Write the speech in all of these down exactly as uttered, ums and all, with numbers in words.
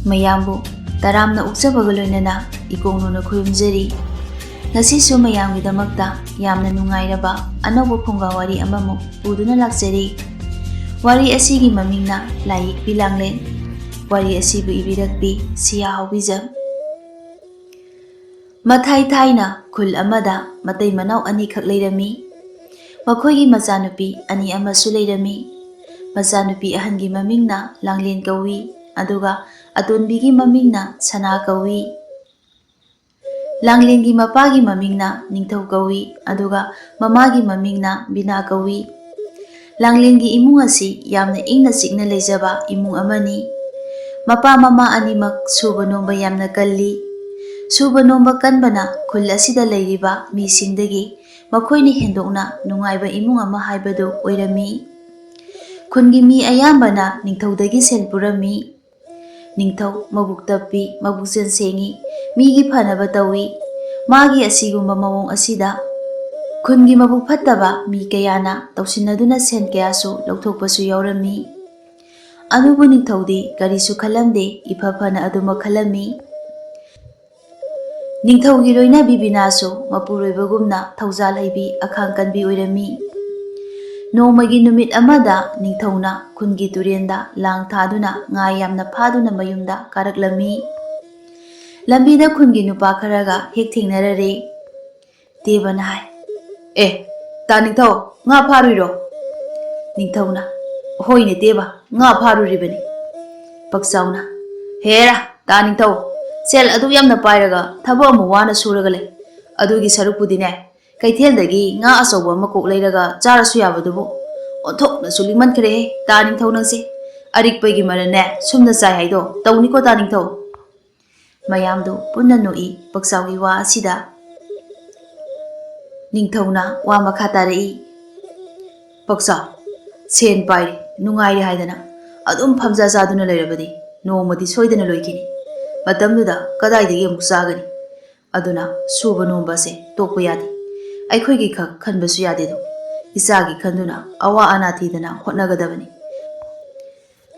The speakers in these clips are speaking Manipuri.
ꯃꯌꯥꯝꯕꯨ ꯇꯔꯥꯝꯅ ꯑꯣꯛꯆꯕꯒ ꯂꯣꯏꯅꯅ ꯏꯀꯣꯡꯅꯣꯅ ꯈꯨꯔꯨꯝꯖꯔꯤ꯫ ꯉꯁꯤꯁꯨ ꯃꯌꯥꯝꯒꯤꯗꯃꯛꯇ ꯌꯥꯝꯅ ꯅꯨꯡꯉꯥꯏꯔꯕ ꯑꯅꯧꯕ ꯐꯨꯡꯒꯥ ꯋꯥꯔꯤ ꯑꯃꯃꯨꯛ ꯄꯨꯗꯨꯅ ꯂꯥꯛꯆꯔꯤ꯫ ꯋꯥꯔꯤ ꯑꯁꯤꯒꯤ ꯃꯃꯤꯡꯅ ꯂꯥꯏꯌꯦꯛꯄꯤ ꯂꯥꯡꯂꯦꯟ꯫ ꯋꯥꯔꯤ ꯑꯁꯤꯕꯨ ꯏꯕꯤꯔꯛꯄꯤ ꯁꯤꯌꯥ ꯍꯥꯎꯕꯤꯖꯝ꯫ ꯃꯊꯥꯏ ꯊꯥꯏꯅ ꯈꯨꯜ ꯑꯃꯗ ꯃꯇꯩ ꯃꯅꯥꯎ ꯑꯅꯤꯈꯛ ꯂꯩꯔꯝꯃꯤ꯫ ꯃꯈꯣꯏꯒꯤ ꯃꯆꯥꯅꯨꯄꯤ ꯑꯅꯤ ꯑꯃꯁꯨ ꯂꯩꯔꯝꯃꯤ꯫ ꯃꯆꯥꯅꯨꯄꯤ ꯑꯍꯟꯒꯤ ꯃꯃꯤꯡꯅ ꯂꯥꯡꯂꯦꯟ ꯀꯧꯏ, ꯑꯗꯨꯒ ꯑꯇꯣꯟꯕꯤꯒꯤ ꯃꯃꯤꯡꯅ ꯁꯅꯥ ꯀꯧꯏ꯫ ꯂꯥꯡꯂꯦꯟꯒꯤ ꯃꯄꯥꯒꯤ ꯃꯃꯤꯡꯅ ꯅꯤꯡꯊꯧ ꯀꯧꯏ, ꯑꯗꯨꯒ ꯃꯃꯥꯒꯤ ꯃꯃꯤꯡꯅ ꯕꯤꯅꯥ ꯀꯧꯏ꯫ ꯂꯥꯡꯂꯦꯟꯒꯤ ꯏꯃꯨꯡ ꯑꯁꯤ ꯌꯥꯝꯅ ꯏꯪꯅ ꯆꯤꯛꯅ ꯂꯩꯖꯕ ꯏꯃꯨꯡ ꯑꯃꯅꯤ꯫ ꯃꯄꯥ ꯃꯃꯥ ꯑꯅꯤꯃꯛ ꯁꯨꯕ ꯅꯣꯝꯕ ꯌꯥꯝꯅ ꯀꯜꯂꯤ꯫ ꯁꯨꯕ ꯅꯣꯝꯕ ꯀꯟꯕꯅ ꯈꯨꯜ ꯑꯁꯤꯗ ꯂꯩꯔꯤꯕ ꯃꯤꯁꯤꯡꯗꯒꯤ ꯃꯈꯣꯏꯅ ꯍꯦꯟꯗꯣꯛꯅ ꯅꯨꯡꯉꯥꯏꯕ ꯏꯃꯨꯡ ꯑꯃ ꯍꯥꯏꯕꯗꯨ ꯑꯣꯏꯔꯝꯃꯤ꯫ ꯈꯨꯟꯒꯤ ꯃꯤ ꯑꯌꯥꯝꯕꯅ ꯅꯤꯡꯊꯧꯗꯒꯤ ꯁꯦꯜ ꯄꯨꯔꯝꯃꯤ꯫ ꯅꯤꯡꯊꯧ ꯃꯕꯨꯛ ꯇꯞꯄꯤ, ꯃꯕꯨꯛꯆꯦꯜ ꯁꯦꯡꯏ, ꯃꯤꯒꯤ ꯐꯅꯕ ꯇꯧꯏ꯫ ꯃꯥꯒꯤ ꯑꯁꯤꯒꯨꯝꯕ ꯃꯑꯣꯡ ꯑꯁꯤꯗ ꯈꯨꯟꯒꯤ ꯃꯕꯨꯛ ꯐꯠꯇꯕ ꯃꯤ ꯀꯌꯥꯅ ꯇꯧꯁꯤꯟꯅꯗꯨꯅ ꯁꯦꯟ ꯀꯌꯥꯁꯨ ꯂꯧꯊꯣꯛꯄꯁꯨ ꯌꯥꯎꯔꯝꯃꯤ꯫ ꯑꯗꯨꯕꯨ ꯅꯤꯡꯊꯧꯗꯤ ꯀꯔꯤꯁꯨ ꯈꯜꯂꯝꯗꯦ, ꯏꯐ ꯐꯅ ꯑꯗꯨꯃꯛ ꯈꯜꯂꯝꯃꯤ꯫ ꯅꯤꯡꯊꯧꯒꯤ ꯂꯣꯏꯅꯕꯤ ꯕꯤꯅꯥꯁꯨ ꯃꯄꯨꯔꯣꯏꯕꯒꯨꯝꯅ ꯊꯧꯖꯥꯜ ꯍꯩꯕꯤ, ꯑꯈꯥꯡ ꯀꯟꯕꯤ ꯑꯣꯏꯔꯝꯃꯤ꯫ ꯅꯣꯡꯃꯒꯤ ꯅꯨꯃꯤꯠ ꯑꯃꯗ ꯅꯤꯡꯊꯧꯅ ꯈꯨꯟꯒꯤ ꯇꯨꯔꯦꯟꯗ ꯂꯥꯡ ꯊꯥꯗꯨꯅ ꯉꯥ ꯌꯥꯝꯅ ꯐꯥꯗꯨꯅ ꯃꯌꯨꯝꯗ ꯀꯥꯔꯛꯂꯝꯃꯤ꯫ ꯂꯝꯕꯤꯗ ꯈꯨꯟꯒꯤ ꯅꯨꯄꯥ ꯈꯔꯒ ꯍꯦꯛ ꯊꯦꯡꯅꯔꯔꯦ꯫ ꯇꯦꯕꯅ ꯍꯥꯏ, "ꯑꯦ, ꯇꯥ ꯅꯤꯡꯊꯧ, ꯉꯥ ꯐꯥꯔꯨꯏꯔꯣ?" ꯅꯤꯡꯊꯧꯅ, "ꯍꯣꯏꯅꯦ ꯇꯦꯕ, ꯉꯥ ꯐꯥꯔꯨꯔꯤꯕꯅꯤ꯫" ꯄꯛꯆꯥꯎꯅ, "ꯍꯦꯔꯥ, ꯇꯥ ꯅꯤꯡꯊꯧ, ꯁꯦꯜ ꯑꯗꯨꯛ ꯌꯥꯝꯅ ꯄꯥꯏꯔꯒ ꯊꯕꯛ ꯑꯃꯨꯛ ꯋꯥꯅ ꯁꯨꯔꯒ ꯂꯩ꯫ ꯑꯗꯨꯒꯤ ꯁꯔꯨꯛꯄꯨꯗꯤꯅꯦ, ꯀꯩꯊꯦꯜꯗꯒꯤ ꯉꯥ ꯑꯆꯧꯕ ꯑꯃ ꯀꯣꯛ ꯂꯩꯔꯒ ꯆꯥꯔꯁꯨ ꯌꯥꯕꯗꯨꯕꯨ꯫ ꯑꯣꯟꯊꯣꯛꯅꯁꯨ ꯂꯤꯛꯃꯟꯈ꯭ꯔꯦꯍꯦ, ꯇꯥ ꯅꯤꯡꯊꯧ ꯅꯪꯁꯦ꯫ ꯑꯔꯤꯛꯄꯒꯤ ꯃꯔꯟꯅꯦ ꯁꯨꯝꯅ ꯆꯥꯏ ꯍꯥꯏꯗꯣ ꯇꯧꯅꯤꯀꯣ, ꯇꯥ ꯅꯤꯡꯊꯧ?" ꯃꯌꯥꯝꯗꯨ ꯄꯨꯟꯅ ꯅꯣꯛꯏ ꯄꯛꯆꯥꯎꯒꯤ ꯋꯥ ꯑꯁꯤꯗ꯫ ꯅꯤꯡꯊꯧꯅ ꯋꯥ ꯃꯈꯥ ꯇꯥꯔꯛꯏ, "ꯄꯛꯆꯥꯎ, ꯁꯦꯟ ꯄꯥꯏꯔꯦ, ꯅꯨꯡꯉꯥꯏꯔꯦ ꯍꯥꯏꯗꯅ ꯑꯗꯨꯝ ꯐꯝꯖꯥ ꯆꯥꯗꯨꯅ ꯂꯩꯔꯕꯗꯤ ꯅꯣꯡꯃꯗꯤ ꯁꯣꯏꯗꯅ ꯂꯣꯏꯈꯤꯅꯤ꯫ ꯃꯇꯝꯗꯨꯗ ꯀꯗꯥꯏꯗꯒꯤ ꯑꯃꯨꯛ ꯆꯥꯒꯅꯤ? ꯑꯗꯨꯅ ꯁꯨꯕ ꯅꯣꯝꯕ ꯑꯁꯦ ꯇꯣꯛꯄ ꯌꯥꯗꯦ꯫ ꯑꯩꯈꯣꯏꯒꯤ ꯈꯛ ꯈꯟꯕꯁꯨ ꯌꯥꯗꯦꯗꯣ꯫ ꯏꯆꯥꯒꯤ ꯈꯟꯗꯨꯅ ꯑꯋꯥ ꯑꯅꯥ ꯊꯤꯗꯅ ꯍꯣꯠꯅꯒꯗꯕꯅꯤ꯫"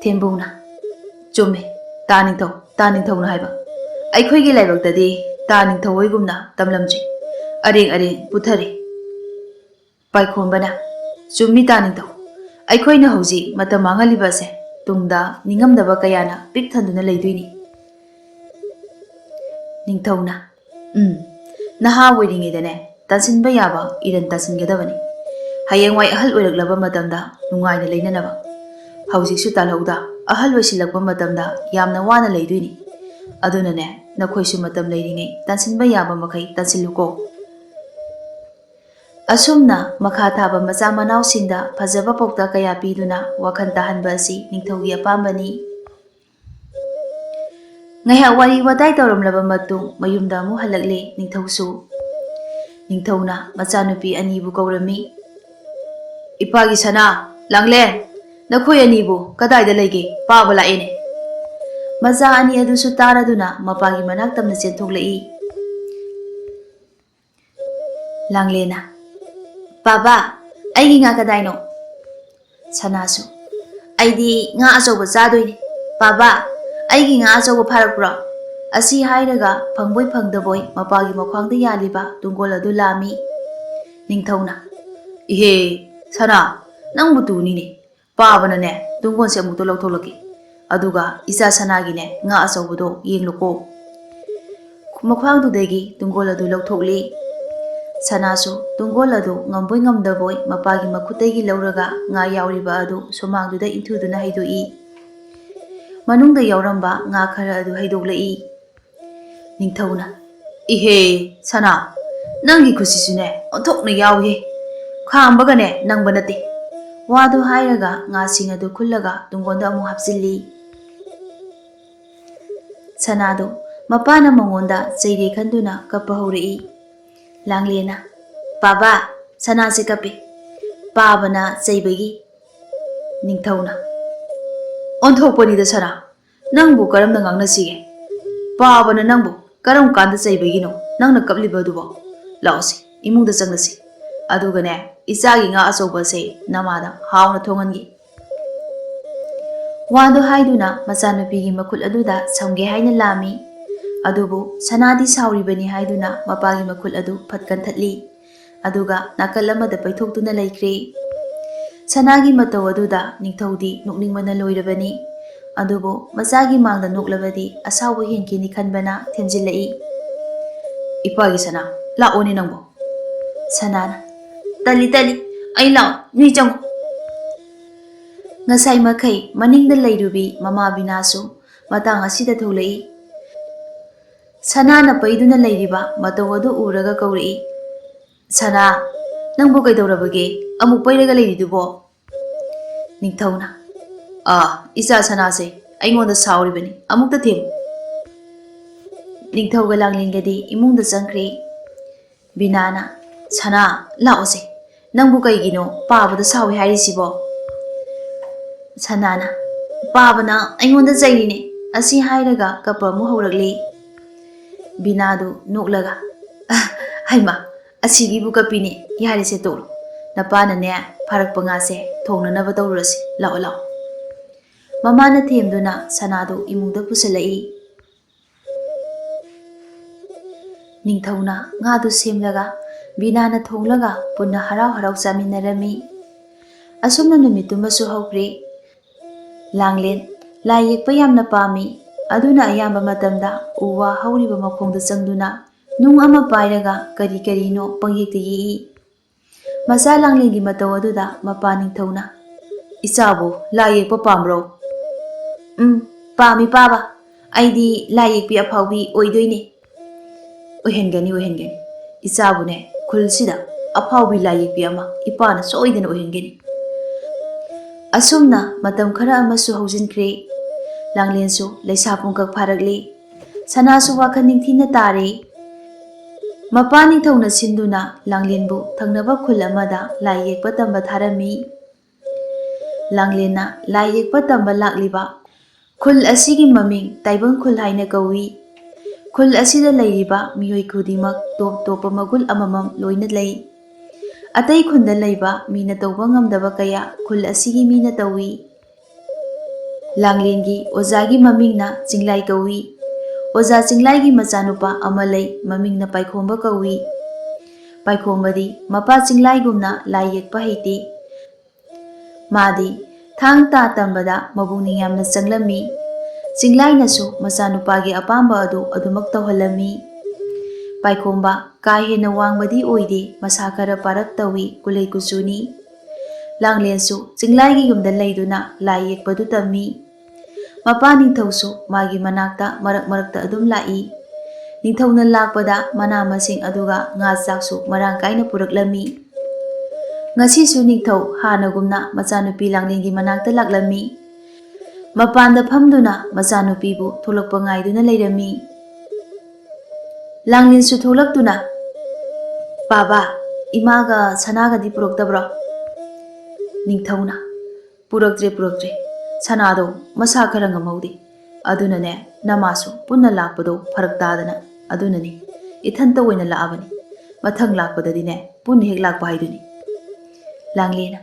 ꯊꯦꯝꯕꯨꯡꯅ, "ꯆꯨꯝꯃꯦ, "ꯇꯥ ꯅꯤꯡꯊꯧ, ꯇꯥ ꯅꯤꯡꯊꯧꯅ ꯍꯥꯏꯕ꯫ ꯑꯩꯈꯣꯏꯒꯤ ꯂꯥꯏꯕꯛꯇꯗꯤ ꯇꯥ ꯅꯤꯡꯊꯧ ꯍꯣꯏꯒꯨꯝꯅ ꯇꯝꯂꯝꯗ꯭ꯔꯤ꯫ ꯑꯔꯦꯡ ꯑꯔꯦꯡ ꯄꯨꯊꯔꯦ꯫" ꯄꯥꯏꯈꯣꯝꯕꯅ, "ꯆꯨꯝꯃꯤ ꯇꯥ ꯅꯤꯡꯊꯧ, ꯑꯩꯈꯣꯏꯅ ꯍꯧꯖꯤꯛ ꯃꯇꯝ ꯃꯥꯡꯍꯜꯂꯤꯕ ꯑꯁꯦ ꯇꯨꯡꯗ ꯅꯤꯡꯉꯝꯗꯕ ꯀꯌꯥꯅ ꯄꯤꯛ ꯊꯟꯗꯨꯅ ꯂꯩꯗꯣꯏꯅꯤ꯫" ꯅꯤꯡꯊꯧꯅ, "ꯎꯝ, ꯅꯍꯥ ꯑꯣꯏꯔꯤꯉꯩꯗꯅꯦ ꯇꯥꯁꯤꯟꯕ ꯌꯥꯕ ꯏꯔꯟ ꯇꯥꯁꯤꯟꯒꯗꯕꯅꯤ꯫ ꯍꯌꯦꯡꯋꯥꯏ ꯑꯍꯜ ꯑꯣꯏꯔꯛꯂꯕ ꯃꯇꯝꯗ ꯅꯨꯡꯉꯥꯏꯅ ꯂꯩꯅꯅꯕ꯫ ꯍꯧꯖꯤꯛꯁꯨ ꯇꯥꯜꯍꯧꯗ, ꯑꯍꯜ ꯑꯣꯏꯁꯤꯜꯂꯛꯄ ꯃꯇꯝꯗ ꯌꯥꯝꯅ ꯋꯥꯅ ꯂꯩꯗꯣꯏꯅꯤ꯫ ꯑꯗꯨꯅꯅꯦ, ꯅꯈꯣꯏꯁꯨ ꯃꯇꯝ ꯂꯩꯔꯤꯉꯩ ꯇꯥꯟꯁꯤꯟꯕ ꯌꯥꯕ ꯃꯈꯩ ꯇꯥꯟꯁꯤꯜꯂꯨꯀꯣ꯫" ꯑꯁꯨꯝꯅ ꯃꯈꯥ ꯊꯥꯕ ꯃꯆꯥ ꯃꯅꯥꯎꯁꯤꯡꯗ ꯐꯖꯕ ꯄꯥꯎꯇꯥꯛ ꯀꯌꯥ ꯄꯤꯗꯨꯅ ꯋꯥꯈꯜ ꯇꯥꯍꯟꯕ ꯑꯁꯤ ꯅꯤꯡꯊꯧꯒꯤ ꯑꯄꯥꯝꯕꯅꯤ꯫ ꯉꯥꯏꯍꯥꯛ ꯋꯥꯔꯤ ꯋꯥꯇꯥꯏ ꯇꯧꯔꯝꯂꯕ ꯃꯇꯨꯡ ꯃꯌꯨꯝꯗ ꯑꯃꯨꯛ ꯍꯜꯂꯛꯂꯦ ꯅꯤꯡꯊꯧꯁꯨ꯫ ꯅꯤꯡꯊꯧꯅ ꯃꯆꯥꯅꯨꯄꯤ ꯑꯅꯤꯕꯨ ꯀꯧꯔꯝꯃꯤ꯫ "ꯏꯄꯥꯒꯤ ꯁꯅꯥ, ꯂꯥꯡꯂꯦꯟ, ꯅꯈꯣꯏ ꯑꯅꯤꯕꯨ ꯀꯗꯥꯏꯗ ꯂꯩꯒꯦ? ꯄꯥꯕ ꯂꯥꯛꯑꯦꯅꯦ꯫" ꯃꯆꯥ ꯑꯅꯤ ꯑꯗꯨꯁꯨ ꯇꯥꯔꯗꯨꯅ ꯃꯄꯥꯒꯤ ꯃꯅꯥꯛ ꯇꯝꯅ ꯆꯦꯟꯊꯣꯛꯂꯛꯏ꯫ ꯂꯥꯡꯂꯦꯟꯅ, "ꯄꯥꯕ, ꯑꯩꯒꯤ ꯉꯥ ꯀꯗꯥꯏꯅꯣ?" ꯁꯅꯥꯁꯨ, "ꯑꯩꯗꯤ ꯉꯥ ꯑꯆꯧꯕ ꯆꯥꯗꯣꯏꯅꯤ꯫ ꯄꯥꯕ, ꯑꯩꯒꯤ ꯉꯥ ꯑꯆꯧꯕ ꯐꯥꯔꯛꯄ꯭ꯔꯣ?" ꯑꯁꯤ ꯍꯥꯏꯔꯒ ꯐꯪꯕꯣꯏ ꯐꯪꯗꯕꯣꯏ ꯃꯄꯥꯒꯤ ꯃꯈ꯭ꯋꯥꯡꯗ ꯌꯥꯜꯂꯤꯕ ꯇꯨꯡꯒꯣꯜ ꯑꯗꯨ ꯂꯥꯝꯃꯤ꯫ ꯅꯤꯡꯊꯧꯅ, "ꯏꯍꯦ, ꯁꯅꯥ, ꯅꯪꯕꯨ ꯇꯨꯅꯤꯅꯦ꯫ ꯄꯥꯕꯅꯅꯦ, ꯇꯨꯡꯒꯣꯟꯁꯦ ꯑꯃꯨꯛꯇ ꯂꯧꯊꯣꯛꯂꯛꯀꯦ꯫ ꯑꯗꯨꯒ ꯏꯆꯥ ꯁꯅꯥꯒꯤꯅꯦ, ꯉꯥ ꯑꯆꯧꯕꯗꯣ ꯌꯦꯡꯂꯨꯀꯣ꯫" ꯃꯈ꯭ꯋꯥꯡꯗꯨꯗꯒꯤ ꯇꯨꯡꯒꯣꯜ ꯑꯗꯨ ꯂꯧꯊꯣꯛꯂꯤ꯫ ꯁꯅꯥꯁꯨ ꯇꯨꯡꯒꯣꯜ ꯑꯗꯨ ꯉꯝꯕꯣꯏ ꯉꯝꯗꯕꯣꯏ ꯃꯄꯥꯒꯤ ꯃꯈꯨꯠꯇꯒꯤ ꯂꯧꯔꯒ ꯉꯥ ꯌꯥꯎꯔꯤꯕ ꯑꯗꯨ ꯁꯨꯃꯥꯡꯗꯨꯗ ꯏꯟꯊꯨꯗꯨꯅ ꯍꯩꯗꯣꯛꯏ꯫ ꯃꯅꯨꯡꯗ ꯌꯥꯎꯔꯝꯕ ꯉꯥ ꯈꯔ ꯑꯗꯨ ꯍꯩꯗꯣꯛꯂꯛꯏ꯫ ꯅꯤꯡꯊꯧꯅ, "ꯏꯍꯦ, ꯁꯅꯥ, ꯅꯪꯒꯤ ꯈꯨꯠꯁꯤꯁꯨꯅꯦ ꯑꯣꯟꯊꯣꯛꯅ ꯌꯥꯎꯏꯍꯦ꯫ ꯈꯥꯝꯕꯒꯅꯦ ꯅꯪꯕ ꯅꯠꯇꯦ꯫" ꯋꯥꯗꯨ ꯍꯥꯏꯔꯒ ꯉꯥꯁꯤꯡ ꯑꯗꯨ ꯈꯨꯜꯂꯒ ꯇꯨꯡꯒꯣꯟꯗ ꯑꯃꯨꯛ ꯍꯥꯞꯆꯤꯜꯂꯤ꯫ ꯁꯅꯥꯗꯨ ꯃꯄꯥꯅ ꯃꯉꯣꯟꯗ ꯆꯩꯔꯦ ꯈꯟꯗꯨꯅ ꯀꯞꯄ ꯍꯧꯔꯛꯏ꯫ ꯂꯥꯡꯂꯦꯟꯅ, "ꯄꯥꯕ, ꯁꯅꯥꯁꯦ ꯀꯞꯄꯤ꯫ ꯄꯥꯕꯅ ꯆꯩꯕꯒꯤ꯫" ꯅꯤꯡꯊꯧꯅ, "ꯑꯣꯟꯊꯣꯛꯄꯅꯤꯗ ꯁꯅꯥ, ꯅꯪꯕꯨ ꯀꯔꯝꯅ ꯉꯥꯡꯅꯁꯤꯒꯦ? ꯄꯥꯕꯅ ꯅꯪꯕꯨ ꯀꯔꯝ ꯀꯥꯟꯗ ꯆꯩꯕꯒꯤꯅꯣ ꯅꯪꯅ ꯀꯞꯂꯤꯕ ꯑꯗꯨꯕꯣ? ꯂꯥꯛꯑꯣꯁꯤ, ꯏꯃꯨꯡꯗ ꯆꯪꯂꯁꯤ꯫ ꯑꯗꯨꯒꯅꯦ, ꯏꯆꯥꯒꯤ ꯉꯥ ꯑꯆꯧꯕꯁꯦ ꯅꯃꯥꯗ ꯍꯥꯎꯅ ꯊꯣꯡꯍꯟꯒꯦ꯫" ꯋꯥꯗꯨ ꯍꯥꯏꯗꯨꯅ ꯃꯆꯥꯅꯨꯄꯤꯒꯤ ꯃꯈꯨꯠ ꯑꯗꯨꯗ ꯁꯝꯒꯦ ꯍꯥꯏꯅ ꯂꯥꯝꯃꯤ꯫ ꯑꯗꯨꯕꯨ ꯁꯅꯥꯗꯤ ꯁꯥꯎꯔꯤꯕꯅꯤ ꯍꯥꯏꯗꯨꯅ ꯃꯄꯥꯒꯤ ꯃꯈꯨꯠ ꯑꯗꯨ ꯐꯠ ꯀꯟꯊꯠꯂꯤ꯫ ꯑꯗꯨꯒ ꯅꯥꯀꯜ ꯑꯃꯗ ꯄꯩꯊꯣꯛꯇꯨꯅ ꯂꯩꯈ꯭ꯔꯦ꯫ ꯁꯅꯥꯒꯤ ꯃꯇꯧ ꯑꯗꯨꯗ ꯅꯤꯡꯊꯧꯗꯤ ꯅꯣꯛꯅꯤꯡꯕꯅ ꯂꯣꯏꯔꯕꯅꯤ꯫ ꯑꯗꯨꯕꯨ ꯃꯆꯥꯒꯤ ꯃꯥꯡꯗ ꯅꯣꯛꯂꯕꯗꯤ ꯑꯁꯥꯎꯕ ꯍꯦꯟꯈꯤꯅꯤ ꯈꯟꯕꯅ ꯊꯦꯝꯖꯤꯜꯂꯛꯏ꯫ "ꯏꯄꯥꯒꯤ ꯁꯅꯥ, ꯂꯥꯛꯑꯣꯅꯦ ꯅꯪꯕꯨ!" ꯁꯅꯥꯅ, "ꯇꯜꯂꯤ, ꯇꯜꯂꯤ, ꯑꯩ ꯂꯥꯛꯑꯣ, ꯅꯣꯏ ꯆꯪꯉꯣ!" ꯉꯁꯥꯏ ꯃꯈꯩ ꯃꯅꯤꯡꯗ ꯂꯩꯔꯨꯕꯤ ꯃꯃꯥ ꯕꯤꯅꯥꯁꯨ ꯃꯇꯥꯡ ꯑꯁꯤꯗ ꯊꯣꯛꯂꯛꯏ꯫ ꯁꯅꯥꯅ ꯄꯩꯗꯨꯅ ꯂꯩꯔꯤꯕ ꯃꯇꯧ ꯑꯗꯨ ꯎꯔꯒ ꯀꯧꯔꯛꯏ, "ꯁꯅꯥ, ꯅꯪꯕꯨ ꯀꯩꯗꯧꯔꯕꯒꯦ? ꯑꯃꯨꯛ ꯄꯩꯔꯒ ꯂꯩꯔꯤꯗꯨꯕꯣ?" ꯅꯤꯡꯊꯧꯅ, "ꯑꯥ, ꯏꯆꯥ ꯁꯅꯥꯁꯦ ꯑꯩꯉꯣꯟꯗ ꯁꯥꯎꯔꯤꯕꯅꯤ, ꯑꯃꯨꯛꯇ ꯊꯦꯝꯃꯨ!" ꯅꯤꯡꯊꯧꯒ ꯂꯥꯡꯂꯦꯟꯒꯗꯤ ꯏꯃꯨꯡꯗ ꯆꯪꯈ꯭ꯔꯦ꯫ ꯕꯤꯅꯥꯅ, "ꯁꯅꯥ, ꯂꯥꯛꯑꯣꯁꯦ, ꯅꯪꯕꯨ ꯀꯩꯒꯤꯅꯣ ꯄꯥꯕꯗ ꯁꯥꯎꯏ ꯍꯥꯏꯔꯤꯁꯤꯕꯣ?" ꯁꯅꯥꯅ, "ꯄꯥꯕꯅ ꯑꯩꯉꯣꯟꯗ ꯆꯩꯔꯤꯅꯦ!" ꯑꯁꯤ ꯍꯥꯏꯔꯒ ꯀꯞꯄ ꯑꯃꯨꯛ ꯍꯧꯔꯛꯂꯤ꯫ ꯕꯤꯅꯥꯗꯨ ꯅꯣꯛꯂꯒ, "ꯑ, ꯍꯩꯃꯥ, ꯑꯁꯤꯒꯤꯕꯨ ꯀꯞꯄꯤꯅꯦ, ꯌꯥꯔꯦꯁꯦ ꯇꯣꯛꯂꯣ꯫ ꯅꯄꯥꯅꯅꯦ ꯐꯥꯔꯛꯄ ꯉꯥꯁꯦ ꯊꯣꯡꯅꯅꯕ ꯇꯧꯔꯨꯔꯁꯤ, ꯂꯥꯛꯑꯣ, ꯂꯥꯛꯑꯣ!" ꯃꯃꯥꯅ ꯊꯦꯝꯗꯨꯅ ꯁꯅꯥꯗꯨ ꯏꯃꯨꯡꯗ ꯄꯨꯁꯤꯜꯂꯛꯏ꯫ ꯅꯤꯡꯊꯧꯅ ꯉꯥꯗꯨ ꯁꯦꯝꯂꯒ ꯕꯤꯅꯥꯅ ꯊꯣꯡꯂꯒ ꯄꯨꯟꯅ ꯍꯔꯥꯎ ꯍꯔꯥꯎ ꯆꯥꯃꯤꯟꯅꯔꯝꯃꯤ꯫ ꯑꯁꯨꯝꯅ ꯅꯨꯃꯤꯠꯇꯨꯃꯁꯨ ꯍꯧꯈ꯭ꯔꯦ꯫ ꯂꯥꯡꯂꯦꯟ ꯂꯥꯏ ꯌꯦꯛꯄ ꯌꯥꯝꯅ ꯄꯥꯝꯃꯤ꯫ ꯑꯗꯨꯅ ꯑꯌꯥꯝꯕ ꯃꯇꯝꯗ ꯎ ꯋꯥ ꯍꯧꯔꯤꯕ ꯃꯈꯣꯡꯗ ꯆꯪꯗꯨꯅ ꯅꯨꯡ ꯑꯃ ꯄꯥꯏꯔꯒ ꯀꯔꯤ ꯀꯔꯤꯅꯣ ꯄꯪꯌꯦꯛꯇ ꯌꯦꯛꯏ꯫ ꯃꯆꯥ ꯂꯥꯡꯂꯦꯟꯒꯤ ꯃꯇꯧ ꯑꯗꯨꯗ ꯃꯄꯥ ꯅꯤꯡꯊꯧꯅ, "ꯏꯆꯥꯕꯨ ꯂꯥꯏ ꯌꯦꯛꯄ ꯄꯥꯝꯕ꯭ꯔꯣ?" "ꯎꯝ, ꯄꯥꯝꯃꯤ ꯄꯥꯕ꯫ ꯑꯩꯗꯤ ꯂꯥꯏ ꯌꯦꯛꯄꯤ ꯑꯐꯥꯎꯕꯤ ꯑꯣꯏꯗꯣꯏꯅꯦ꯫" "ꯑꯣꯏꯍꯟꯒꯅꯤ, ꯑꯣꯏꯍꯟꯒꯅꯤ꯫ ꯏꯆꯥꯕꯨꯅꯦ ꯈꯨꯜꯁꯤꯗ ꯑꯐꯥꯎꯕꯤ ꯂꯥꯏ ꯌꯦꯛꯄꯤ ꯑꯃ ꯏꯄꯥꯅ ꯁꯣꯏꯗꯅ ꯑꯣꯏꯍꯟꯒꯅꯤ꯫" ꯑꯁꯨꯝꯅ ꯃꯇꯝ ꯈꯔ ꯑꯃꯁꯨ ꯍꯧꯖꯤꯟꯈ꯭ꯔꯦ꯫ ꯂꯥꯡꯂꯦꯟꯁꯨ ꯂꯩꯁꯥ ꯄꯨꯡꯀꯛ ꯐꯥꯔꯛꯂꯦ꯫ ꯁꯅꯥꯁꯨ ꯋꯥꯈꯜ ꯅꯤꯡꯊꯤꯅ ꯇꯥꯔꯦ꯫ ꯃꯄꯥ ꯅꯤꯡꯊꯧꯅ ꯁꯤꯟꯗꯨꯅ ꯂꯥꯡꯂꯦꯟꯕꯨ ꯊꯪꯅꯕ ꯈꯨꯜ ꯑꯃꯗ ꯂꯥꯏ ꯌꯦꯛꯄ ꯇꯝꯕ ꯊꯥꯔꯝꯃꯤ꯫ ꯂꯥꯡꯂꯦꯟꯅ ꯂꯥꯏ ꯌꯦꯛꯄ ꯇꯝꯕ ꯂꯥꯛꯂꯤꯕ ꯈꯨꯜ ꯑꯁꯤꯒꯤ ꯃꯃꯤꯡ ꯇꯥꯏꯕꯪ ꯈꯨꯜ ꯍꯥꯏꯅ ꯀꯧꯏ꯫ ꯈꯨꯜ ꯑꯁꯤꯗ ꯂꯩꯔꯤꯕ ꯃꯤꯑꯣꯏ ꯈꯨꯗꯤꯡꯃꯛ ꯇꯣꯞ ꯇꯣꯞꯄ ꯃꯒꯨꯟ ꯑꯃꯃꯝ ꯂꯣꯏꯅ ꯂꯩ꯫ ꯑꯇꯩ ꯈꯨꯟꯗ ꯂꯩꯕ ꯃꯤꯅ ꯇꯧꯕ ꯉꯝꯗꯕ ꯀꯌꯥ ꯈꯨꯜ ꯑꯁꯤꯒꯤ ꯃꯤꯅ ꯇꯧꯏ꯫ ꯂꯥꯡꯂꯦꯟꯒꯤ ꯑꯣꯖꯥꯒꯤ ꯃꯃꯤꯡꯅ ꯆꯤꯡꯂꯥꯏ ꯀꯧꯏ꯫ ꯑꯣꯖꯥ ꯆꯤꯡꯂꯥꯏꯒꯤ ꯃꯆꯥꯅꯨꯄꯥ ꯑꯃ ꯂꯩ, ꯃꯃꯤꯡꯅ ꯄꯥꯏꯈꯣꯝꯕ ꯀꯧꯏ꯫ ꯄꯥꯏꯈꯣꯝꯕꯗꯤ ꯃꯄꯥ ꯆꯤꯡꯂꯥꯏꯒꯨꯝꯅ ꯂꯥꯏ ꯌꯦꯛꯄ ꯍꯩꯇꯦ꯫ ꯃꯥꯗꯤ ꯊꯥꯡ ꯇꯥ ꯇꯝꯕꯗ ꯃꯄꯨꯛꯅꯤꯡ ꯌꯥꯝꯅ ꯆꯪꯂꯝꯃꯤ꯫ ꯆꯤꯡꯂꯥꯏꯅꯁꯨ ꯃꯆꯥꯅꯨꯄꯥꯒꯤ ꯑꯄꯥꯝꯕ ꯑꯗꯨ ꯑꯗꯨꯃꯛ ꯇꯧꯍꯜꯂꯝꯃꯤ꯫ ꯄꯥꯏꯈꯣꯝꯕ ꯀꯥ ꯍꯦꯟꯅ ꯋꯥꯡꯕꯗꯤ ꯑꯣꯏꯗꯦ, ꯃꯁꯥ ꯈꯔ ꯄꯥꯔꯞ ꯇꯧꯏ, ꯀꯨꯂꯩ ꯀꯨꯆꯨꯅꯤ꯫ ꯂꯥꯡꯂꯦꯟꯁꯨ ꯆꯤꯡꯂꯥꯏꯒꯤ ꯌꯨꯝꯗ ꯂꯩꯗꯨꯅ ꯂꯥꯏ ꯌꯦꯛꯄꯗꯨ ꯇꯝꯃꯤ꯫ ꯃꯄꯥ ꯅꯤꯡꯊꯧꯁꯨ ꯃꯥꯒꯤ ꯃꯅꯥꯛꯇ ꯃꯔꯛ ꯃꯔꯛꯇ ꯑꯗꯨꯝ ꯂꯥꯛꯏ꯫ ꯅꯤꯡꯊꯧꯅ ꯂꯥꯛꯄꯗ ꯃꯅꯥ ꯃꯁꯤꯡ ꯑꯗꯨꯒ ꯉꯥ ꯆꯥꯛꯁꯨ ꯃꯔꯥꯡ ꯀꯥꯏꯅ ꯄꯨꯔꯛꯂꯝꯃꯤ꯫ ꯉꯁꯤꯁꯨ ꯅꯤꯡꯊꯧ ꯍꯥꯟꯅꯒꯨꯝꯅ ꯃꯆꯥꯅꯨꯄꯤ ꯂꯥꯡꯂꯦꯟꯒꯤ ꯃꯅꯥꯛꯇ ꯂꯥꯛꯂꯝꯃꯤ꯫ ꯃꯄꯥꯟꯗ ꯐꯝꯗꯨꯅ ꯃꯆꯥꯅꯨꯄꯤꯕꯨ ꯊꯣꯛꯂꯛꯄ ꯉꯥꯏꯗꯨꯅ ꯂꯩꯔꯝꯃꯤ꯫ ꯂꯥꯡꯂꯦꯟꯁꯨ ꯊꯣꯛꯂꯛꯇꯨꯅ, "ꯄꯥꯕ, ꯏꯃꯥꯒ ꯁꯅꯥꯒꯗꯤ ꯄꯨꯔꯛꯇꯕ꯭ꯔꯣ?" ꯅꯤꯡꯊꯧꯅ, "ꯄꯨꯔꯛꯇ꯭ꯔꯦ, ꯄꯨꯔꯛꯇ꯭ꯔꯦ꯫ ꯁꯅꯥꯗꯣ ꯃꯁꯥ ꯈꯔ ꯉꯝꯍꯧꯗꯦ꯫ ꯑꯗꯨꯅꯅꯦ, ꯅꯃꯥꯁꯨ ꯄꯨꯟꯅ ꯂꯥꯛꯄꯗꯣ ꯐꯔꯛ ꯇꯥꯗꯅ, ꯑꯗꯨꯅꯅꯦ, ꯏꯊꯟꯇ ꯑꯣꯏꯅ ꯂꯥꯛꯑꯕꯅꯤ꯫ ꯃꯊꯪ ꯂꯥꯛꯄꯗꯗꯤꯅꯦ, ꯄꯨꯟꯅ ꯍꯦꯛ ꯂꯥꯛꯄ ꯍꯥꯏꯗꯨꯅꯤ꯫" ꯂꯥꯡꯂꯦꯟꯅ,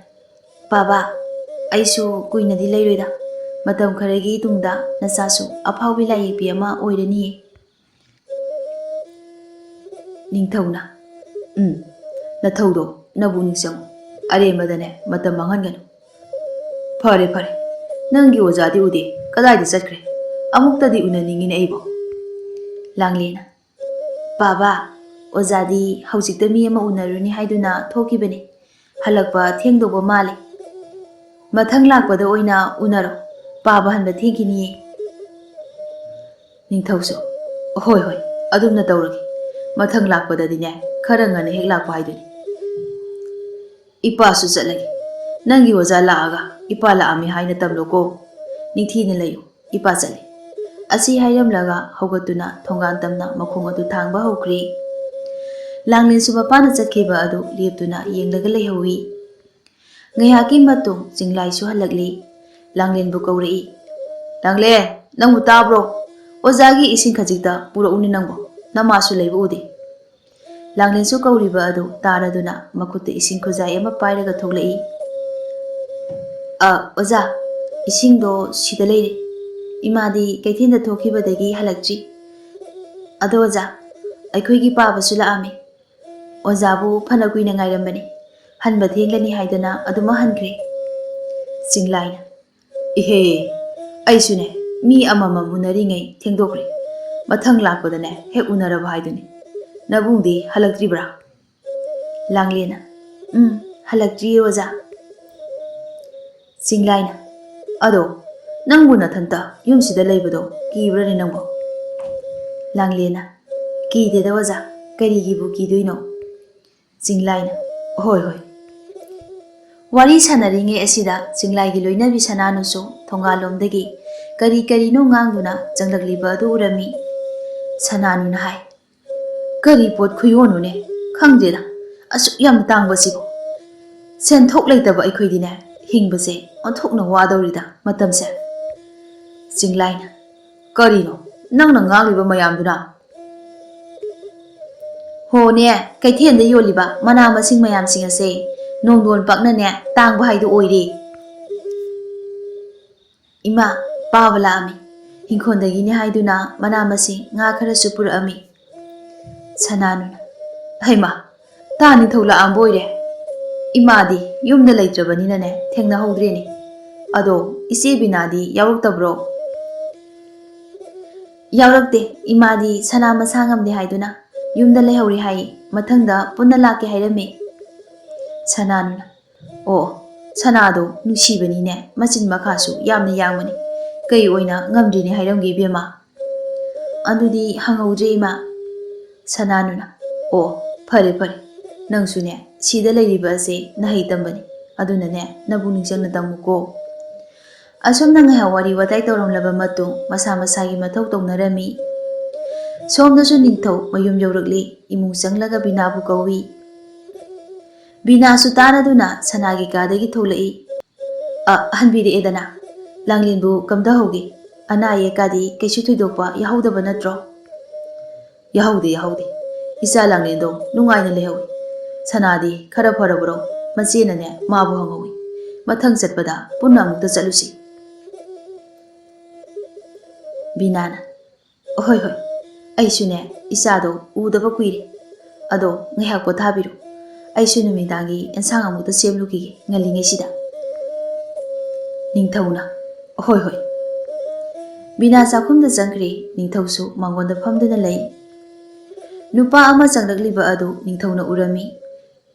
"ꯄꯥꯕ, ꯑꯩꯁꯨ ꯀꯨꯏꯅꯗꯤ ꯂꯩꯔꯣꯏꯗ꯫ ꯃꯇꯝ ꯈꯔꯒꯤ ꯇꯨꯡꯗ ꯅꯆꯥꯁꯨ ꯑꯐꯥꯎꯕꯤ ꯂꯥꯏ ꯌꯦꯛꯄꯤ ꯑꯃ ꯑꯣꯏꯔꯅꯤꯌꯦ꯫" ꯅꯤꯡꯊꯧꯅ, "ꯎꯝ, ꯅꯊꯧꯗꯣ ꯅꯕꯨꯛꯅꯤꯡ ꯆꯪꯉꯨ꯫ ꯑꯔꯦꯝꯕꯗꯅꯦ ꯃꯇꯝ ꯃꯥꯡꯍꯟꯒꯅꯨ꯫ ꯐꯔꯦ, ꯐꯔꯦ, ꯅꯪꯒꯤ ꯑꯣꯖꯥꯗꯤ ꯎꯗꯦ, ꯀꯗꯥꯏꯗ ꯆꯠꯈ꯭ꯔꯦ? ꯑꯃꯨꯛꯇꯗꯤ ꯎꯅꯅꯤꯡꯉꯤꯅꯦ ꯑꯩꯕꯣ꯫" ꯂꯥꯡꯂꯦꯟꯅ, "ꯄꯥꯕ, ꯑꯣꯖꯥꯗꯤ ꯍꯧꯖꯤꯛꯇ ꯃꯤ ꯑꯃ ꯎꯅꯔꯨꯅꯤ ꯍꯥꯏꯗꯨꯅ ꯊꯣꯛꯈꯤꯕꯅꯤ꯫ ꯍꯜꯂꯛꯄ ꯊꯦꯡꯗꯧꯕ ꯃꯥꯜꯂꯦ꯫ ꯃꯊꯪ ꯂꯥꯛꯄꯗ ꯑꯣꯏꯅ ꯎꯅꯔꯣ꯫ ꯄꯥꯕ ꯍꯟꯕ ꯊꯦꯡꯈꯤꯅꯤꯌꯦ꯫" ꯅꯤꯡꯊꯧꯁꯨ, "ꯍꯣꯏ, ꯍꯣꯏ, ꯑꯗꯨꯝꯅ ꯇꯧꯔꯒꯦ꯫ ꯃꯊꯪ ꯂꯥꯛꯄꯗꯗꯤꯅꯦ, ꯈꯔ ꯉꯟꯅ ꯍꯦꯛ ꯂꯥꯛꯄ ꯍꯥꯏꯗꯨꯅꯤ꯫ ꯏꯄꯥꯁꯨ ꯆꯠꯂꯒꯦ꯫ ꯅꯪꯒꯤ ꯑꯣꯖꯥ ꯂꯥꯛꯑꯒ ꯏꯄꯥ ꯂꯥꯛꯑꯝꯃꯤ ꯍꯥꯏꯅ ꯇꯝꯂꯣꯀꯣ꯫ ꯅꯤꯡꯊꯤꯅ ꯂꯩꯌꯨ꯫ ꯏꯄꯥ ꯆꯠꯂꯦ꯫" ꯑꯁꯤ ꯍꯥꯏꯔꯝꯂꯒ ꯍꯧꯒꯠꯇꯨꯅ ꯊꯣꯡꯒꯥꯟ ꯇꯝꯅ ꯃꯈꯣꯡ ꯑꯗꯨ ꯊꯥꯡꯕ ꯍꯧꯈ꯭ꯔꯤ꯫ ꯂꯥꯡꯂꯦꯟꯁꯨ ꯃꯄꯥꯅ ꯆꯠꯈꯤꯕ ꯑꯗꯨ ꯂꯦꯞꯇꯨꯅ ꯌꯦꯡꯂꯒ ꯂꯩꯍꯧꯏ꯫ ꯉꯥꯏꯍꯥꯛꯀꯤ ꯃꯇꯨꯡ ꯆꯤꯡꯂꯥꯏꯁꯨ ꯍꯜꯂꯛꯂꯤ꯫ ꯂꯥꯡꯂꯦꯟꯕꯨ ꯀꯧꯔꯛꯏ꯫ "ꯂꯥꯡꯂꯦꯟ, ꯅꯪꯕꯨ ꯇꯥꯕ꯭ꯔꯣ? ꯑꯣꯖꯥꯒꯤ ꯏꯁꯤꯡ ꯈꯖꯤꯛꯇ ꯄꯨꯔꯛꯎꯅꯦ ꯅꯪꯕꯨ꯫ ꯅꯃꯥꯁꯨ ꯂꯩꯕ ꯎꯗꯦ꯫" ꯂꯥꯡꯂꯦꯟꯁꯨ ꯀꯧꯔꯤꯕ ꯑꯗꯨ ꯇꯥꯔꯗꯨꯅ ꯃꯈꯨꯠꯇ ꯏꯁꯤꯡ ꯈꯨꯖꯥꯏ ꯑꯃ ꯄꯥꯏꯔꯒ ꯊꯣꯛꯂꯛꯏ꯫ "ꯑ, ꯑꯣꯖꯥ, "ꯏꯁꯤꯡꯗꯣ ꯁꯤꯗ ꯂꯩꯔꯦ꯫ ꯏꯃꯥꯗꯤ ꯀꯩꯊꯦꯜꯗ ꯊꯣꯛꯈꯤꯕꯗꯒꯤ ꯍꯜꯂꯛꯇ꯭ꯔꯤ꯫ ꯑꯗꯣ ꯑꯣꯖꯥ, ꯑꯩꯈꯣꯏꯒꯤ ꯄꯥꯕꯁꯨ ꯂꯥꯛꯑꯝꯃꯤ꯫ ꯑꯣꯖꯥꯕꯨ ꯐꯅ ꯀꯨꯏꯅ ꯉꯥꯏꯔꯝꯕꯅꯤ꯫ ꯍꯟꯕ ꯊꯦꯡꯂꯅꯤ ꯍꯥꯏꯗꯅ ꯑꯗꯨꯃꯛ ꯍꯟꯈ꯭ꯔꯦ꯫" ꯆꯤꯡꯂꯥꯏꯅ, "ꯏꯍꯦ, ꯑꯩꯁꯨꯅꯦ, ꯃꯤ ꯑꯃꯃꯝ ꯎꯅꯔꯤꯉꯩ ꯊꯦꯡꯗꯣꯛꯈ꯭ꯔꯦ꯫ ꯃꯊꯪ ꯂꯥꯛꯄꯗꯅꯦ ꯍꯦꯛ ꯎꯅꯔꯕ ꯍꯥꯏꯗꯨꯅꯤ꯫ ꯅꯕꯨꯡꯗꯤ ꯍꯜꯂꯛꯇ꯭ꯔꯤꯕ꯭ꯔꯥ?" ꯂꯥꯡꯂꯦꯟꯅ, "ꯎꯝ, ꯍꯜꯂꯛꯇ꯭ꯔꯤꯌꯦ ꯑꯣꯖꯥ꯫" ꯆꯤꯡꯂꯥꯏꯅ, "ꯑꯗꯣ, ꯅꯪꯕꯨ ꯅꯊꯟꯇ ꯌꯨꯝꯁꯤꯗ ꯂꯩꯕꯗꯣ ꯀꯤꯕ꯭ꯔꯅꯦ ꯅꯪꯕꯣ?" ꯂꯥꯡꯂꯦꯟꯅ, "ꯀꯤꯗꯦꯗ ꯑꯣꯖꯥ, ꯀꯔꯤꯒꯤꯕꯨ ꯀꯤꯗꯣꯏꯅꯣ?" ꯆꯤꯡꯂꯥꯏꯅ, "ꯍꯣꯏ, ꯍꯣꯏ꯫" ꯋꯥꯔꯤ ꯁꯥꯟꯅꯔꯤꯉꯩ ꯑꯁꯤꯗ ꯆꯤꯡꯂꯥꯏꯒꯤ ꯂꯣꯏꯅꯕꯤ ꯁꯅꯥꯅꯨꯁꯨ ꯊꯣꯡꯒꯥꯜꯂꯣꯝꯗꯒꯤ ꯀꯔꯤ ꯀꯔꯤꯅꯣ ꯉꯥꯡꯗꯨꯅ ꯆꯪꯂꯛꯂꯤꯕ ꯑꯗꯨ ꯎꯔꯝꯃꯤ꯫ ꯁꯅꯥꯅꯨꯅ ꯍꯥꯏ, "ꯀꯔꯤ ꯄꯣꯠ ꯈꯨꯌꯣꯟꯅꯣꯅꯦ? ꯈꯪꯗꯦꯗ, ꯑꯁꯨꯛ ꯌꯥꯝ ꯇꯥꯡꯕꯁꯤꯕꯨ꯫ ꯁꯦꯟꯊꯣꯛ ꯂꯩꯇꯕ ꯑꯩꯈꯣꯏꯗꯤꯅꯦ, ꯍꯤꯡꯕꯁꯦ ꯑꯣꯟꯊꯣꯛꯅ ꯋꯥꯗꯧꯔꯤꯗ ꯃꯇꯝꯁꯦ꯫" ꯆꯤꯡꯂꯥꯏꯅ, "ꯀꯔꯤꯅꯣ ꯅꯪꯅ ꯉꯥꯡꯂꯤꯕ ꯃꯌꯥꯝꯗꯨꯅ?" "ꯍꯣꯅꯦ, ꯀꯩꯊꯦꯜꯗ ꯌꯣꯜꯂꯤꯕ ꯃꯅꯥ ꯃꯁꯤꯡ ꯃꯌꯥꯝꯁꯤꯡ ꯑꯁꯦ ꯅꯣꯡꯗꯣꯟ ꯄꯛꯅꯅꯦ ꯇꯥꯡꯕ ꯍꯥꯏꯗꯨ ꯑꯣꯏꯔꯦ꯫ ꯏꯃꯥ, ꯄꯥꯕ ꯂꯥꯛꯑꯝꯃꯤ꯫ ꯏꯪꯈꯣꯜꯗꯒꯤꯅꯦ ꯍꯥꯏꯗꯨꯅ ꯃꯅꯥ ꯃꯁꯤꯡ, ꯉꯥ ꯈꯔꯁꯨ ꯄꯨꯔꯛꯑꯝꯃꯤ꯫" ꯁꯅꯥꯅꯨꯅ, "ꯍꯩꯃꯥ, ꯇꯥ ꯅꯤꯡꯊꯧ ꯂꯥꯛꯑꯝꯕ ꯑꯣꯏꯔꯦ꯫ ꯏꯃꯥꯗꯤ ꯌꯨꯝꯗ ꯂꯩꯇ꯭ꯔꯕꯅꯤꯅꯅꯦ ꯊꯦꯡꯅꯍꯧꯗ꯭ꯔꯦꯅꯦ꯫ ꯑꯗꯣ ꯏꯆꯦ ꯕꯤꯅꯥꯗꯤ ꯌꯥꯎꯔꯛꯇꯕ꯭ꯔꯣ?" "ꯌꯥꯎꯔꯛꯇꯦ, ꯏꯃꯥꯗꯤ ꯁꯅꯥ ꯃꯁꯥ ꯉꯝꯗꯦ ꯍꯥꯏꯗꯨꯅ ꯌꯨꯝꯗ ꯂꯩꯍꯧꯔꯤ ꯍꯥꯏ, ꯃꯊꯪꯗ ꯄꯨꯟꯅ ꯂꯥꯛꯀꯦ ꯍꯥꯏꯔꯝꯃꯤ꯫" ꯁꯅꯥꯅꯨꯅ, "ꯑꯣ, ꯁꯅꯥꯗꯣ ꯅꯨꯡꯁꯤꯕꯅꯤꯅꯦ, ꯃꯆꯤꯟ ꯃꯈꯥꯁꯨ ꯌꯥꯝꯅ ꯌꯥꯡꯕꯅꯤ꯫ ꯀꯩ ꯑꯣꯏꯅ ꯉꯝꯗ꯭ꯔꯤꯅꯦ ꯍꯥꯏꯔꯝꯒꯦ ꯏꯕꯦꯝꯃ?" "ꯑꯗꯨꯗꯤ ꯍꯪꯍꯧꯗ꯭ꯔꯦ ꯏꯃꯥ꯫" ꯁꯅꯥꯅꯨꯅ, "ꯑꯣ, ꯐꯔꯦ ꯐꯔꯦ, ꯅꯪꯁꯨꯅꯦ ꯁꯤꯗ ꯂꯩꯔꯤꯕ ꯑꯁꯦ ꯅꯍꯩ ꯇꯝꯕꯅꯤ, ꯑꯗꯨꯅꯅꯦ ꯅꯕꯨ ꯅꯤꯡꯁꯤꯡꯅ ꯇꯝꯃꯨꯀꯣ꯫" ꯑꯁꯨꯝꯅ ꯉꯥꯏꯍꯥꯛ ꯋꯥꯔꯤ ꯋꯥꯇꯥꯏ ꯇꯧꯔꯝꯂꯕ ꯃꯇꯨꯡ ꯃꯁꯥ ꯃꯁꯥꯒꯤ ꯃꯊꯧ ꯇꯧꯅꯔꯝꯃꯤ꯫ ꯁꯣꯝꯗꯁꯨ ꯅꯤꯡꯊꯧ ꯃꯌꯨꯝ ꯌꯧꯔꯛꯂꯤ꯫ ꯏꯃꯨꯡ ꯆꯪꯂꯒ ꯕꯤꯅꯥꯕꯨ ꯀꯧꯏ꯫ ꯕꯤꯅꯥꯁꯨ ꯇꯥꯅꯗꯨꯅ ꯁꯅꯥꯒꯤ ꯀꯥꯗꯒꯤ ꯊꯣꯛꯂꯛꯏ꯫ "ꯑ, ꯍꯟꯕꯤꯔꯛꯑꯦꯗꯅ꯫ ꯂꯥꯡꯂꯦꯟꯕꯨ ꯀꯝꯗꯧꯍꯧꯒꯦ? ꯑꯅꯥ ꯑꯌꯦꯛꯀꯗꯤ ꯀꯩꯁꯨ ꯊꯣꯏꯗꯣꯛꯄ ꯌꯥꯎꯍꯧꯗꯕ ꯅꯠꯇ꯭ꯔꯣ?" "ꯌꯥꯍꯧꯗꯦ, ꯌꯥꯍꯧꯗꯦ꯫ ꯏꯆꯥ ꯂꯥꯡꯂꯦꯟꯗꯣ ꯅꯨꯡꯉꯥꯏꯅ ꯂꯩꯍꯧꯏ꯫ ꯁꯅꯥꯗꯤ ꯈꯔ ꯐꯔꯕ꯭ꯔꯣ?" ꯃꯆꯦꯅꯅꯦ ꯃꯥꯕꯨ ꯍꯪꯍꯧꯏ꯫ "ꯃꯊꯪ ꯆꯠꯄꯗ ꯄꯨꯟꯅ ꯑꯃꯨꯛꯇ ꯆꯠꯂꯨꯁꯤ꯫" ꯕꯤꯅꯥꯅ, "ꯍꯣꯏ, ꯍꯣꯏ, ꯑꯩꯁꯨꯅꯦ, ꯏꯆꯥꯗꯣ ꯎꯗꯕ ꯀꯨꯏꯔꯦ꯫ ꯑꯗꯣ ꯉꯥꯏꯍꯥꯛ ꯄꯣꯊꯥꯕꯤꯔꯣ꯫ ꯑꯩꯁꯨ ꯅꯨꯃꯤꯗꯥꯡꯒꯤ ꯑꯦꯟꯁꯥꯡ ꯑꯃꯨꯛꯇ ꯁꯦꯝꯂꯨꯈꯤꯒꯦ ꯉꯜꯂꯤꯉꯩꯁꯤꯗ꯫" ꯅꯤꯡꯊꯧꯅ, "ꯍꯣꯏ, ꯍꯣꯏ꯫" ꯕꯤꯅꯥ ꯆꯥꯛꯈꯨꯝꯗ ꯆꯪꯈ꯭ꯔꯦ꯫ ꯅꯤꯡꯊꯧꯁꯨ ꯃꯉꯣꯟꯗ ꯐꯝꯗꯨꯅ ꯂꯩ꯫ ꯅꯨꯄꯥ ꯑꯃ ꯆꯪꯂꯛꯂꯤꯕ ꯑꯗꯨ ꯅꯤꯡꯊꯧꯅ ꯎꯔꯝꯃꯤ꯫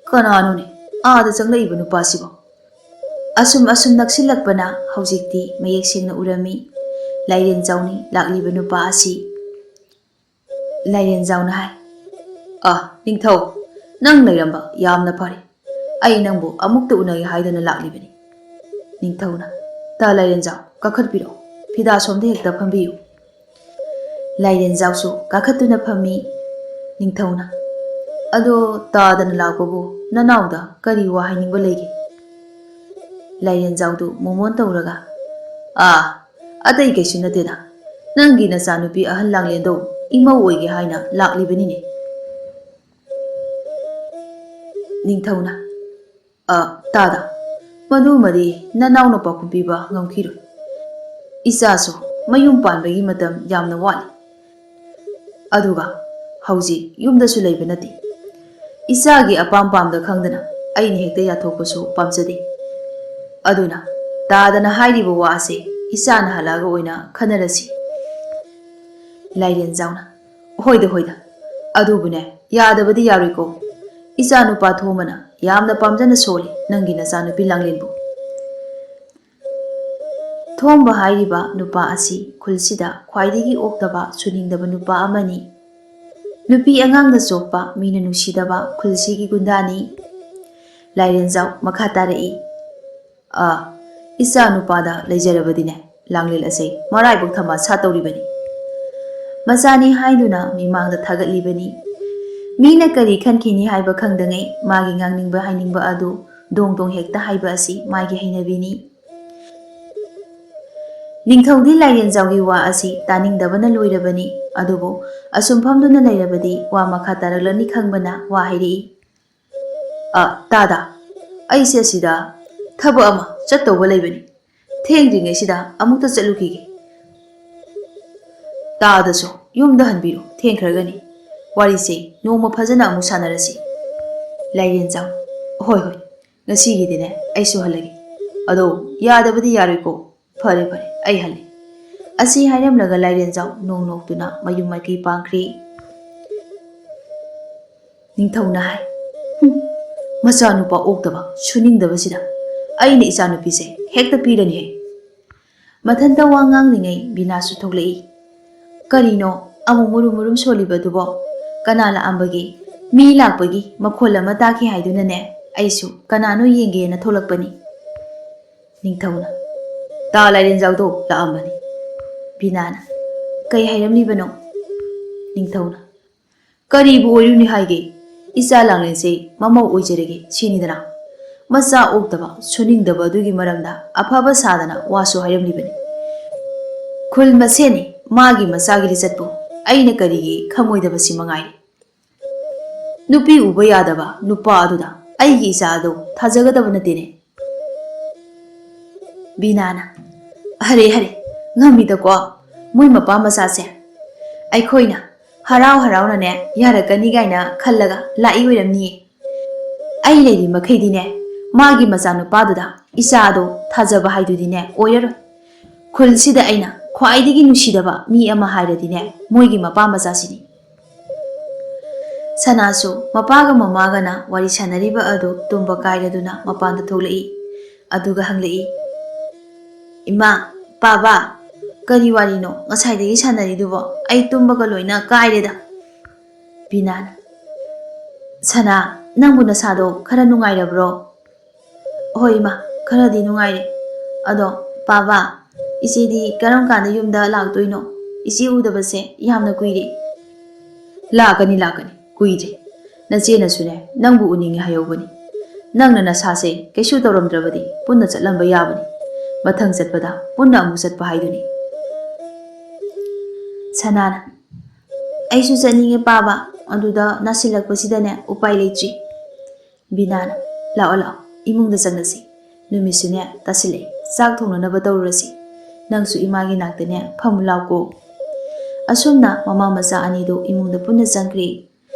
"ꯀꯅꯥꯅꯣꯅꯦ ꯑꯥꯗ ꯆꯪꯂꯛꯏꯕ ꯅꯨꯄꯥꯁꯤꯕꯣ?" ꯑꯁꯨꯝ ꯑꯁꯨꯝ ꯅꯛꯁꯤꯜꯂꯛꯄꯅ ꯍꯧꯖꯤꯛꯇꯤ ꯃꯌꯦꯛ ꯁꯦꯡꯅ ꯎꯔꯝꯃꯤ꯫ ꯂꯥꯏꯔꯦꯟꯖꯥꯎꯅꯤ ꯂꯥꯛꯂꯤꯕ ꯅꯨꯄꯥ ꯑꯁꯤ꯫ ꯂꯥꯏꯔꯦꯟꯖꯥꯎꯅ ꯍꯥꯏ, "ꯑ, ꯅꯤꯡꯊꯧ, ꯅꯪ ꯂꯩꯔꯝꯕ ꯌꯥꯝꯅ ꯐꯔꯦ꯫ ꯑꯩ ꯅꯪꯕꯨ ꯑꯃꯨꯛꯇ ꯎꯅꯒꯦ ꯍꯥꯏꯗꯅ ꯂꯥꯛꯂꯤꯕꯅꯤ꯫" ꯅꯤꯡꯊꯧꯅ, "ꯇ, ꯂꯥꯏꯔꯦꯟꯖꯥꯎ, ꯀꯥꯈꯠꯄꯤꯔꯛꯑꯣ꯫ ꯐꯤꯗꯥ ꯁꯣꯝꯗ ꯍꯦꯛꯇ ꯐꯝꯕꯤꯌꯨ꯫" ꯂꯥꯏꯔꯦꯟꯖꯥꯎꯁꯨ ꯀꯥꯈꯠꯇꯨꯅ ꯐꯝꯃꯤ꯫ ꯅꯤꯡꯊꯧꯅ, "ꯑꯗꯣ ꯇꯥꯗꯅ ꯂꯥꯛꯄꯕꯨ ꯅꯅꯥꯎꯗ ꯀꯔꯤ ꯋꯥ ꯍꯥꯏꯅꯤꯡꯕ ꯂꯩꯒꯦ?" ꯂꯥꯏꯔꯦꯟꯖꯥꯎꯗꯨ ꯃꯣꯃꯣꯟ ꯇꯧꯔꯒ, "ꯑꯥ, ꯑꯇꯩ ꯀꯩꯁꯨ ꯅꯠꯇꯦꯗ꯫ ꯅꯪꯒꯤ ꯅꯆꯥꯅꯨꯄꯤ ꯑꯍꯜ ꯂꯥꯡꯂꯦꯟꯗꯣ ꯏꯃꯧ ꯑꯣꯏꯒꯦ ꯍꯥꯏꯅ ꯂꯥꯛꯂꯤꯕꯅꯤꯅꯦ꯫" ꯅꯤꯡꯊꯧꯅ, "ꯑ, ꯇꯥꯗ, ꯃꯗꯨꯃꯗꯤ ꯅꯅꯥꯎꯅ ꯄꯥꯎꯈꯨꯝ ꯄꯤꯕ ꯉꯝꯈꯤꯔꯣꯏ꯫ ꯏꯆꯥꯁꯨ ꯃꯌꯨꯝ ꯄꯥꯟꯕꯒꯤ ꯃꯇꯝ ꯌꯥꯝꯅ ꯋꯥꯠꯂꯤ꯫ ꯑꯗꯨꯒ ꯍꯧꯖꯤꯛ ꯌꯨꯝꯗꯁꯨ ꯂꯩꯕ ꯅꯠꯇꯦ꯫ ꯏꯆꯥꯒꯤ ꯑꯄꯥꯝ ꯄꯥꯝꯗ ꯈꯪꯗꯅ ꯑꯩꯅ ꯍꯦꯛꯇ ꯌꯥꯊꯣꯛꯄꯁꯨ ꯄꯥꯝꯖꯗꯦ꯫ ꯑꯗꯨꯅ ꯇꯥꯗꯅ ꯍꯥꯏꯔꯤꯕ ꯋꯥ ꯑꯁꯦ ꯏꯆꯥꯅ ꯍꯜꯂꯛꯑꯒ ꯑꯣꯏꯅ ꯈꯟꯅꯔꯁꯤ꯫" ꯂꯥꯏꯔꯦꯟꯖꯥꯎꯅ, "ꯍꯣꯏꯗ, ꯍꯣꯏꯗ꯫ ꯑꯗꯨꯕꯨꯅꯦ, ꯌꯥꯗꯕꯗꯤ ꯌꯥꯔꯣꯏꯀꯣ꯫ ꯏꯆꯥ ꯅꯨꯄꯥ ꯊꯣꯝꯕꯅ ꯌꯥꯝꯅ ꯄꯥꯝꯖꯅ ꯁꯣꯜꯂꯤ ꯅꯪꯒꯤ ꯅꯆꯥꯅꯨꯄꯤ ꯂꯥꯡꯂꯦꯟꯕꯨ꯫" ꯊꯣꯝꯕ ꯍꯥꯏꯔꯤꯕ ꯅꯨꯄꯥ ꯑꯁꯤ ꯈꯨꯜꯁꯤꯗ ꯈ꯭ꯋꯥꯏꯗꯒꯤ ꯑꯣꯛꯇꯕ, ꯁꯨꯅꯤꯡꯗꯕ ꯅꯨꯄꯥ ꯑꯃꯅꯤ꯫ ꯅꯨꯄꯤ ꯑꯉꯥꯡꯗ ꯆꯣꯞꯄ, ꯃꯤꯅ ꯅꯨꯡꯁꯤꯗꯕ ꯈꯨꯜꯁꯤꯒꯤ ꯒꯨꯟꯗꯥꯅꯤ꯫ ꯂꯥꯏꯔꯦꯟꯖꯥꯎ ꯃꯈꯥ ꯇꯥꯔꯛꯏ, "ꯑ, ꯏꯆꯥ ꯅꯨꯄꯥꯗ ꯂꯩꯖꯔꯕꯗꯤꯅꯦ, ꯂꯥꯡꯂꯦꯟ ꯑꯁꯦ ꯃꯔꯥꯏꯕꯛ ꯊꯝꯕꯥꯜ ꯁꯥꯠꯇꯧꯔꯤꯕꯅꯤ꯫" ꯃꯆꯥꯅꯤ ꯍꯥꯏꯗꯨꯅ ꯃꯤꯃꯥꯡꯗ ꯊꯥꯒꯠꯂꯤꯕꯅꯤ꯫ ꯃꯤꯅ ꯀꯔꯤ ꯈꯟꯈꯤꯅꯤ ꯍꯥꯏꯕ ꯈꯪꯗꯉꯩ ꯃꯥꯒꯤ ꯉꯥꯡꯅꯤꯡꯕ ꯍꯥꯏꯅꯤꯡꯕ ꯑꯗꯨ ꯗꯣꯡ ꯗꯣꯡ ꯍꯦꯛꯇ ꯍꯥꯏꯕ ꯑꯁꯤ ꯃꯥꯒꯤ ꯍꯩꯅꯕꯤꯅꯤ꯫ ꯅꯤꯡꯊꯧꯗꯤ ꯂꯥꯏꯔꯦꯟꯖꯥꯎꯒꯤ ꯋꯥ ꯑꯁꯤ ꯇꯥꯅꯤꯡꯗꯕꯅ ꯂꯣꯏꯔꯕꯅꯤ꯫ ꯑꯗꯨꯕꯨ ꯑꯁꯨꯝ ꯐꯝꯗꯨꯅ ꯂꯩꯔꯕꯗꯤ ꯋꯥ ꯃꯈꯥ ꯇꯥꯔꯛꯂꯅꯤ ꯈꯪꯕꯅ ꯋꯥ ꯍꯥꯏꯔꯛꯏ꯫ "ꯑ, ꯇꯥꯗ, ꯑꯩꯁꯦ ꯑꯁꯤꯗ ꯊꯕꯛ ꯑꯃ ꯆꯠꯇꯧꯕ ꯂꯩꯕꯅꯤ꯫ ꯊꯦꯡꯗ꯭ꯔꯤꯉꯩꯁꯤꯗ ꯑꯃꯨꯛꯇ ꯆꯠꯂꯨꯈꯤꯒꯦ꯫" ꯇꯥꯗꯁꯨ ꯌꯨꯝꯗ ꯍꯟꯕꯤꯔꯣ, ꯊꯦꯡꯈ꯭ꯔꯒꯅꯤ꯫ ꯋꯥꯔꯤꯁꯦ ꯅꯣꯡꯃ ꯐꯖꯅ ꯑꯃꯨꯛ ꯁꯥꯟꯅꯔꯁꯤ꯫ ꯂꯥꯏꯔꯦꯟꯖꯝ, ꯍꯣꯏ ꯍꯣꯏ, ꯉꯁꯤꯒꯤꯗꯤꯅꯦ ꯑꯩꯁꯨ ꯍꯜꯂꯒꯦ꯫ ꯑꯗꯣ ꯌꯥꯗꯕꯗꯤ ꯌꯥꯔꯣꯏꯀꯣ꯫ ꯐꯔꯦ ꯐꯔꯦ, ꯑꯩ ꯍꯜꯂꯦ꯫ ꯑꯁꯤ ꯍꯥꯏꯔꯝꯂꯒ ꯂꯥꯏꯔꯦꯟꯖꯝ ꯅꯣꯡ ꯅꯣꯛꯇꯨꯅ ꯃꯌꯨꯝ ꯃꯥꯏꯀꯩ ꯄꯥꯡꯈ꯭ꯔꯤ꯫ ꯅꯤꯡꯊꯧꯅ ꯍꯥꯏ, "ꯍꯨꯝ, ꯃꯆꯥꯅꯨꯄꯥ ꯑꯣꯛꯇꯕ ꯁꯨꯅꯤꯡꯗꯕꯁꯤꯗ ꯑꯩꯅ ꯏꯆꯥꯅꯨꯄꯤꯁꯦ ꯍꯦꯛꯇ ꯄꯤꯔꯅꯤꯍꯦ"꯫ ꯃꯊꯟꯇ ꯋꯥ ꯉꯥꯡꯂꯤꯉꯩ ꯕꯤꯅꯥꯁꯨ ꯊꯣꯛꯂꯛꯏ꯫ "ꯀꯔꯤꯅꯣ ꯑꯃꯨꯛ ꯃꯨꯔꯨꯝ ꯃꯨꯔꯨꯝ ꯁꯣꯜꯂꯤꯕꯗꯨꯕꯣ? ꯀꯅꯥ ꯂꯥꯛꯑꯝꯕꯒꯦ? ꯃꯤ ꯂꯥꯛꯄꯒꯤ ꯃꯈꯣꯜ ꯑꯃ ꯇꯥꯈꯤ ꯍꯥꯏꯗꯨꯅꯅꯦ ꯑꯩꯁꯨ ꯀꯅꯥꯅꯣ ꯌꯦꯡꯒꯦꯅ ꯊꯣꯛꯂꯛꯄꯅꯤ"꯫ ꯅꯤꯡꯊꯧꯅ, "ꯇꯥ ꯂꯥꯏꯔꯦꯟꯖꯥꯎꯗꯣ ꯂꯥꯛꯑꯝꯕꯅꯤ"꯫ ꯕꯤꯅꯥꯅ, "ꯀꯩ ꯍꯥꯏꯔꯝꯂꯤꯕꯅꯣ?" ꯅꯤꯡꯊꯧꯅ, "ꯀꯔꯤꯕꯨ ꯑꯣꯏꯔꯨꯅꯤ ꯍꯥꯏꯒꯦ? ꯏꯆꯥ ꯂꯥꯡꯂꯦꯟꯁꯦ ꯃꯃꯧ ꯑꯣꯏꯖꯔꯒꯦ ꯁꯤꯅꯤꯗꯅ꯫ ꯃꯆꯥ ꯑꯣꯛꯇꯕ, ꯁꯨꯅꯤꯡꯗꯕ ꯑꯗꯨꯒꯤ ꯃꯔꯝꯗ ꯑꯐꯕ ꯁꯥꯗꯅ ꯋꯥꯁꯨ ꯍꯥꯏꯔꯝꯂꯤꯕꯅꯤ꯫ ꯈꯨꯜ ꯃꯁꯦꯟꯅꯤ, ꯃꯥꯒꯤ ꯃꯆꯥꯒꯤ ꯂꯤꯆꯠꯄꯨ ꯑꯩꯅ ꯀꯔꯤꯒꯤ ꯈꯪꯉꯣꯏꯗꯕꯁꯤ ꯃꯉꯥꯏꯔꯦ꯫ ꯅꯨꯄꯤ ꯎꯕ ꯌꯥꯗꯕ ꯅꯨꯄꯥ ꯑꯗꯨꯗ ꯑꯩꯒꯤ ꯏꯆꯥ ꯑꯗꯨ ꯊꯥꯖꯒꯗꯕ ꯅꯠꯇꯦꯅꯦ"꯫ ꯕꯤꯅꯥꯅ, "ꯍꯔꯦ ꯍꯔꯦ, ꯉꯝꯃꯤꯗꯀꯣ ꯃꯣꯏ ꯃꯄꯥ ꯃꯆꯥꯁꯦ꯫ ꯑꯩꯈꯣꯏꯅ ꯍꯔꯥꯎ ꯍꯔꯥꯎꯅꯅꯦ ꯌꯥꯔꯛꯀꯅꯤ ꯀꯥꯏꯅ ꯈꯜꯂꯒ ꯂꯥꯛꯏ ꯑꯣꯏꯔꯝꯅꯤꯌꯦ꯫ ꯑꯩ ꯂꯩꯔꯤ ꯃꯈꯩꯗꯤꯅꯦ ꯃꯥꯒꯤ ꯃꯆꯥꯅꯨꯄꯥꯗꯨꯗ ꯏꯆꯥꯗꯣ ꯊꯥꯖꯕ ꯍꯥꯏꯗꯨꯗꯤꯅꯦ ꯑꯣꯏꯔꯔꯣꯏ꯫ ꯈꯨꯜꯁꯤꯗ ꯑꯩꯅ ꯈ꯭ꯋꯥꯏꯗꯒꯤ ꯅꯨꯡꯁꯤꯗꯕ ꯃꯤ ꯑꯃ ꯍꯥꯏꯔꯗꯤꯅꯦ ꯃꯣꯏꯒꯤ ꯃꯄꯥ ꯃꯆꯥꯁꯤꯅꯤ"꯫ ꯁꯅꯥꯁꯨ ꯃꯄꯥꯒ ꯃꯃꯥꯒꯅ ꯋꯥꯔꯤ ꯁꯥꯟꯅꯔꯤꯕ ꯑꯗꯨ ꯇꯨꯝꯕ ꯀꯥꯏꯔꯗꯨꯅ ꯃꯄꯥꯟꯗ ꯊꯣꯛꯂꯛꯏ꯫ ꯑꯗꯨꯒ ꯍꯪꯂꯛꯏ, "ꯏꯃꯥ, ꯄꯥꯕ, ꯀꯔꯤ ꯋꯥꯔꯤꯅꯣ ꯉꯁꯥꯏꯗꯒꯤ ꯁꯥꯟꯅꯔꯤꯗꯨꯕꯣ? ꯑꯩ ꯇꯨꯝꯕꯒ ꯂꯣꯏꯅ ꯀꯥꯏꯔꯦꯗ"꯫ ꯕꯤꯅꯥꯅ, "ꯁꯅꯥ, ꯅꯪꯕꯨ ꯅꯁꯥꯗꯣ ꯈꯔ ꯅꯨꯡꯉꯥꯏꯔꯕ꯭ꯔꯣ?" "ꯍꯣꯏ ꯏꯃꯥ, ꯈꯔꯗꯤ ꯅꯨꯡꯉꯥꯏꯔꯦ꯫ ꯑꯗꯣ ꯄꯥꯕ, ꯏꯆꯦꯗꯤ ꯀꯔꯝ ꯀꯥꯟꯗ ꯌꯨꯝꯗ ꯂꯥꯛꯇꯣꯏꯅꯣ? ꯏꯆꯦ ꯎꯗꯕꯁꯦ ꯌꯥꯝꯅ ꯀꯨꯏꯔꯦ"꯫ "ꯂꯥꯛꯀꯅꯤ, ꯂꯥꯛꯀꯅꯤ, ꯀꯨꯏꯗ꯭ꯔꯦ꯫ ꯅꯆꯦꯅꯁꯨꯅꯦ ꯅꯪꯕꯨ ꯎꯅꯤꯡꯉꯦ ꯍꯥꯏꯍꯧꯕꯅꯤ꯫ ꯅꯪꯅ ꯅꯁꯥꯁꯦ ꯀꯩꯁꯨ ꯇꯧꯔꯝꯗ꯭ꯔꯕꯗꯤ ꯄꯨꯟꯅ ꯆꯠꯂꯝꯕ ꯌꯥꯕꯅꯤ꯫ ꯃꯊꯪ ꯆꯠꯄꯗ ꯄꯨꯟꯅ ꯑꯃꯨꯛ ꯆꯠꯄ ꯍꯥꯏꯗꯨꯅꯤ"꯫ ꯁꯅꯥꯅ, "ꯑꯩꯁꯨ ꯆꯠꯅꯤꯡꯉꯦ ꯄꯥꯕ, ꯑꯗꯨꯗ ꯅꯥꯁꯤꯜꯂꯛꯄꯁꯤꯗꯅꯦ ꯎꯄꯥꯏ ꯂꯩꯇ꯭ꯔꯤ"꯫ ꯕꯤꯅꯥꯅ, "ꯂꯥꯛꯑꯣ ꯂꯥꯛꯑꯣ, ꯏꯃꯨꯡꯗ ꯆꯪꯉꯁꯤ꯫ ꯅꯨꯃꯤꯠꯁꯨꯅꯦ ꯇꯥꯁꯤꯜꯂꯛꯑꯦ, ꯆꯥꯛ ꯊꯣꯡꯅꯅꯕ ꯇꯧꯔꯨꯔꯁꯤ꯫ ꯅꯪꯁꯨ ꯏꯃꯥꯒꯤ ꯅꯥꯛꯇꯅꯦ ꯐꯝꯃꯨ ꯂꯥꯎꯀꯣ"꯫ ꯑꯁꯨꯝꯅ ꯃꯃꯥ ꯃꯆꯥ ꯑꯅꯤꯗꯨ ꯏꯃꯨꯡꯗ ꯄꯨꯟꯅ ꯆꯪꯈ꯭ꯔꯦ꯫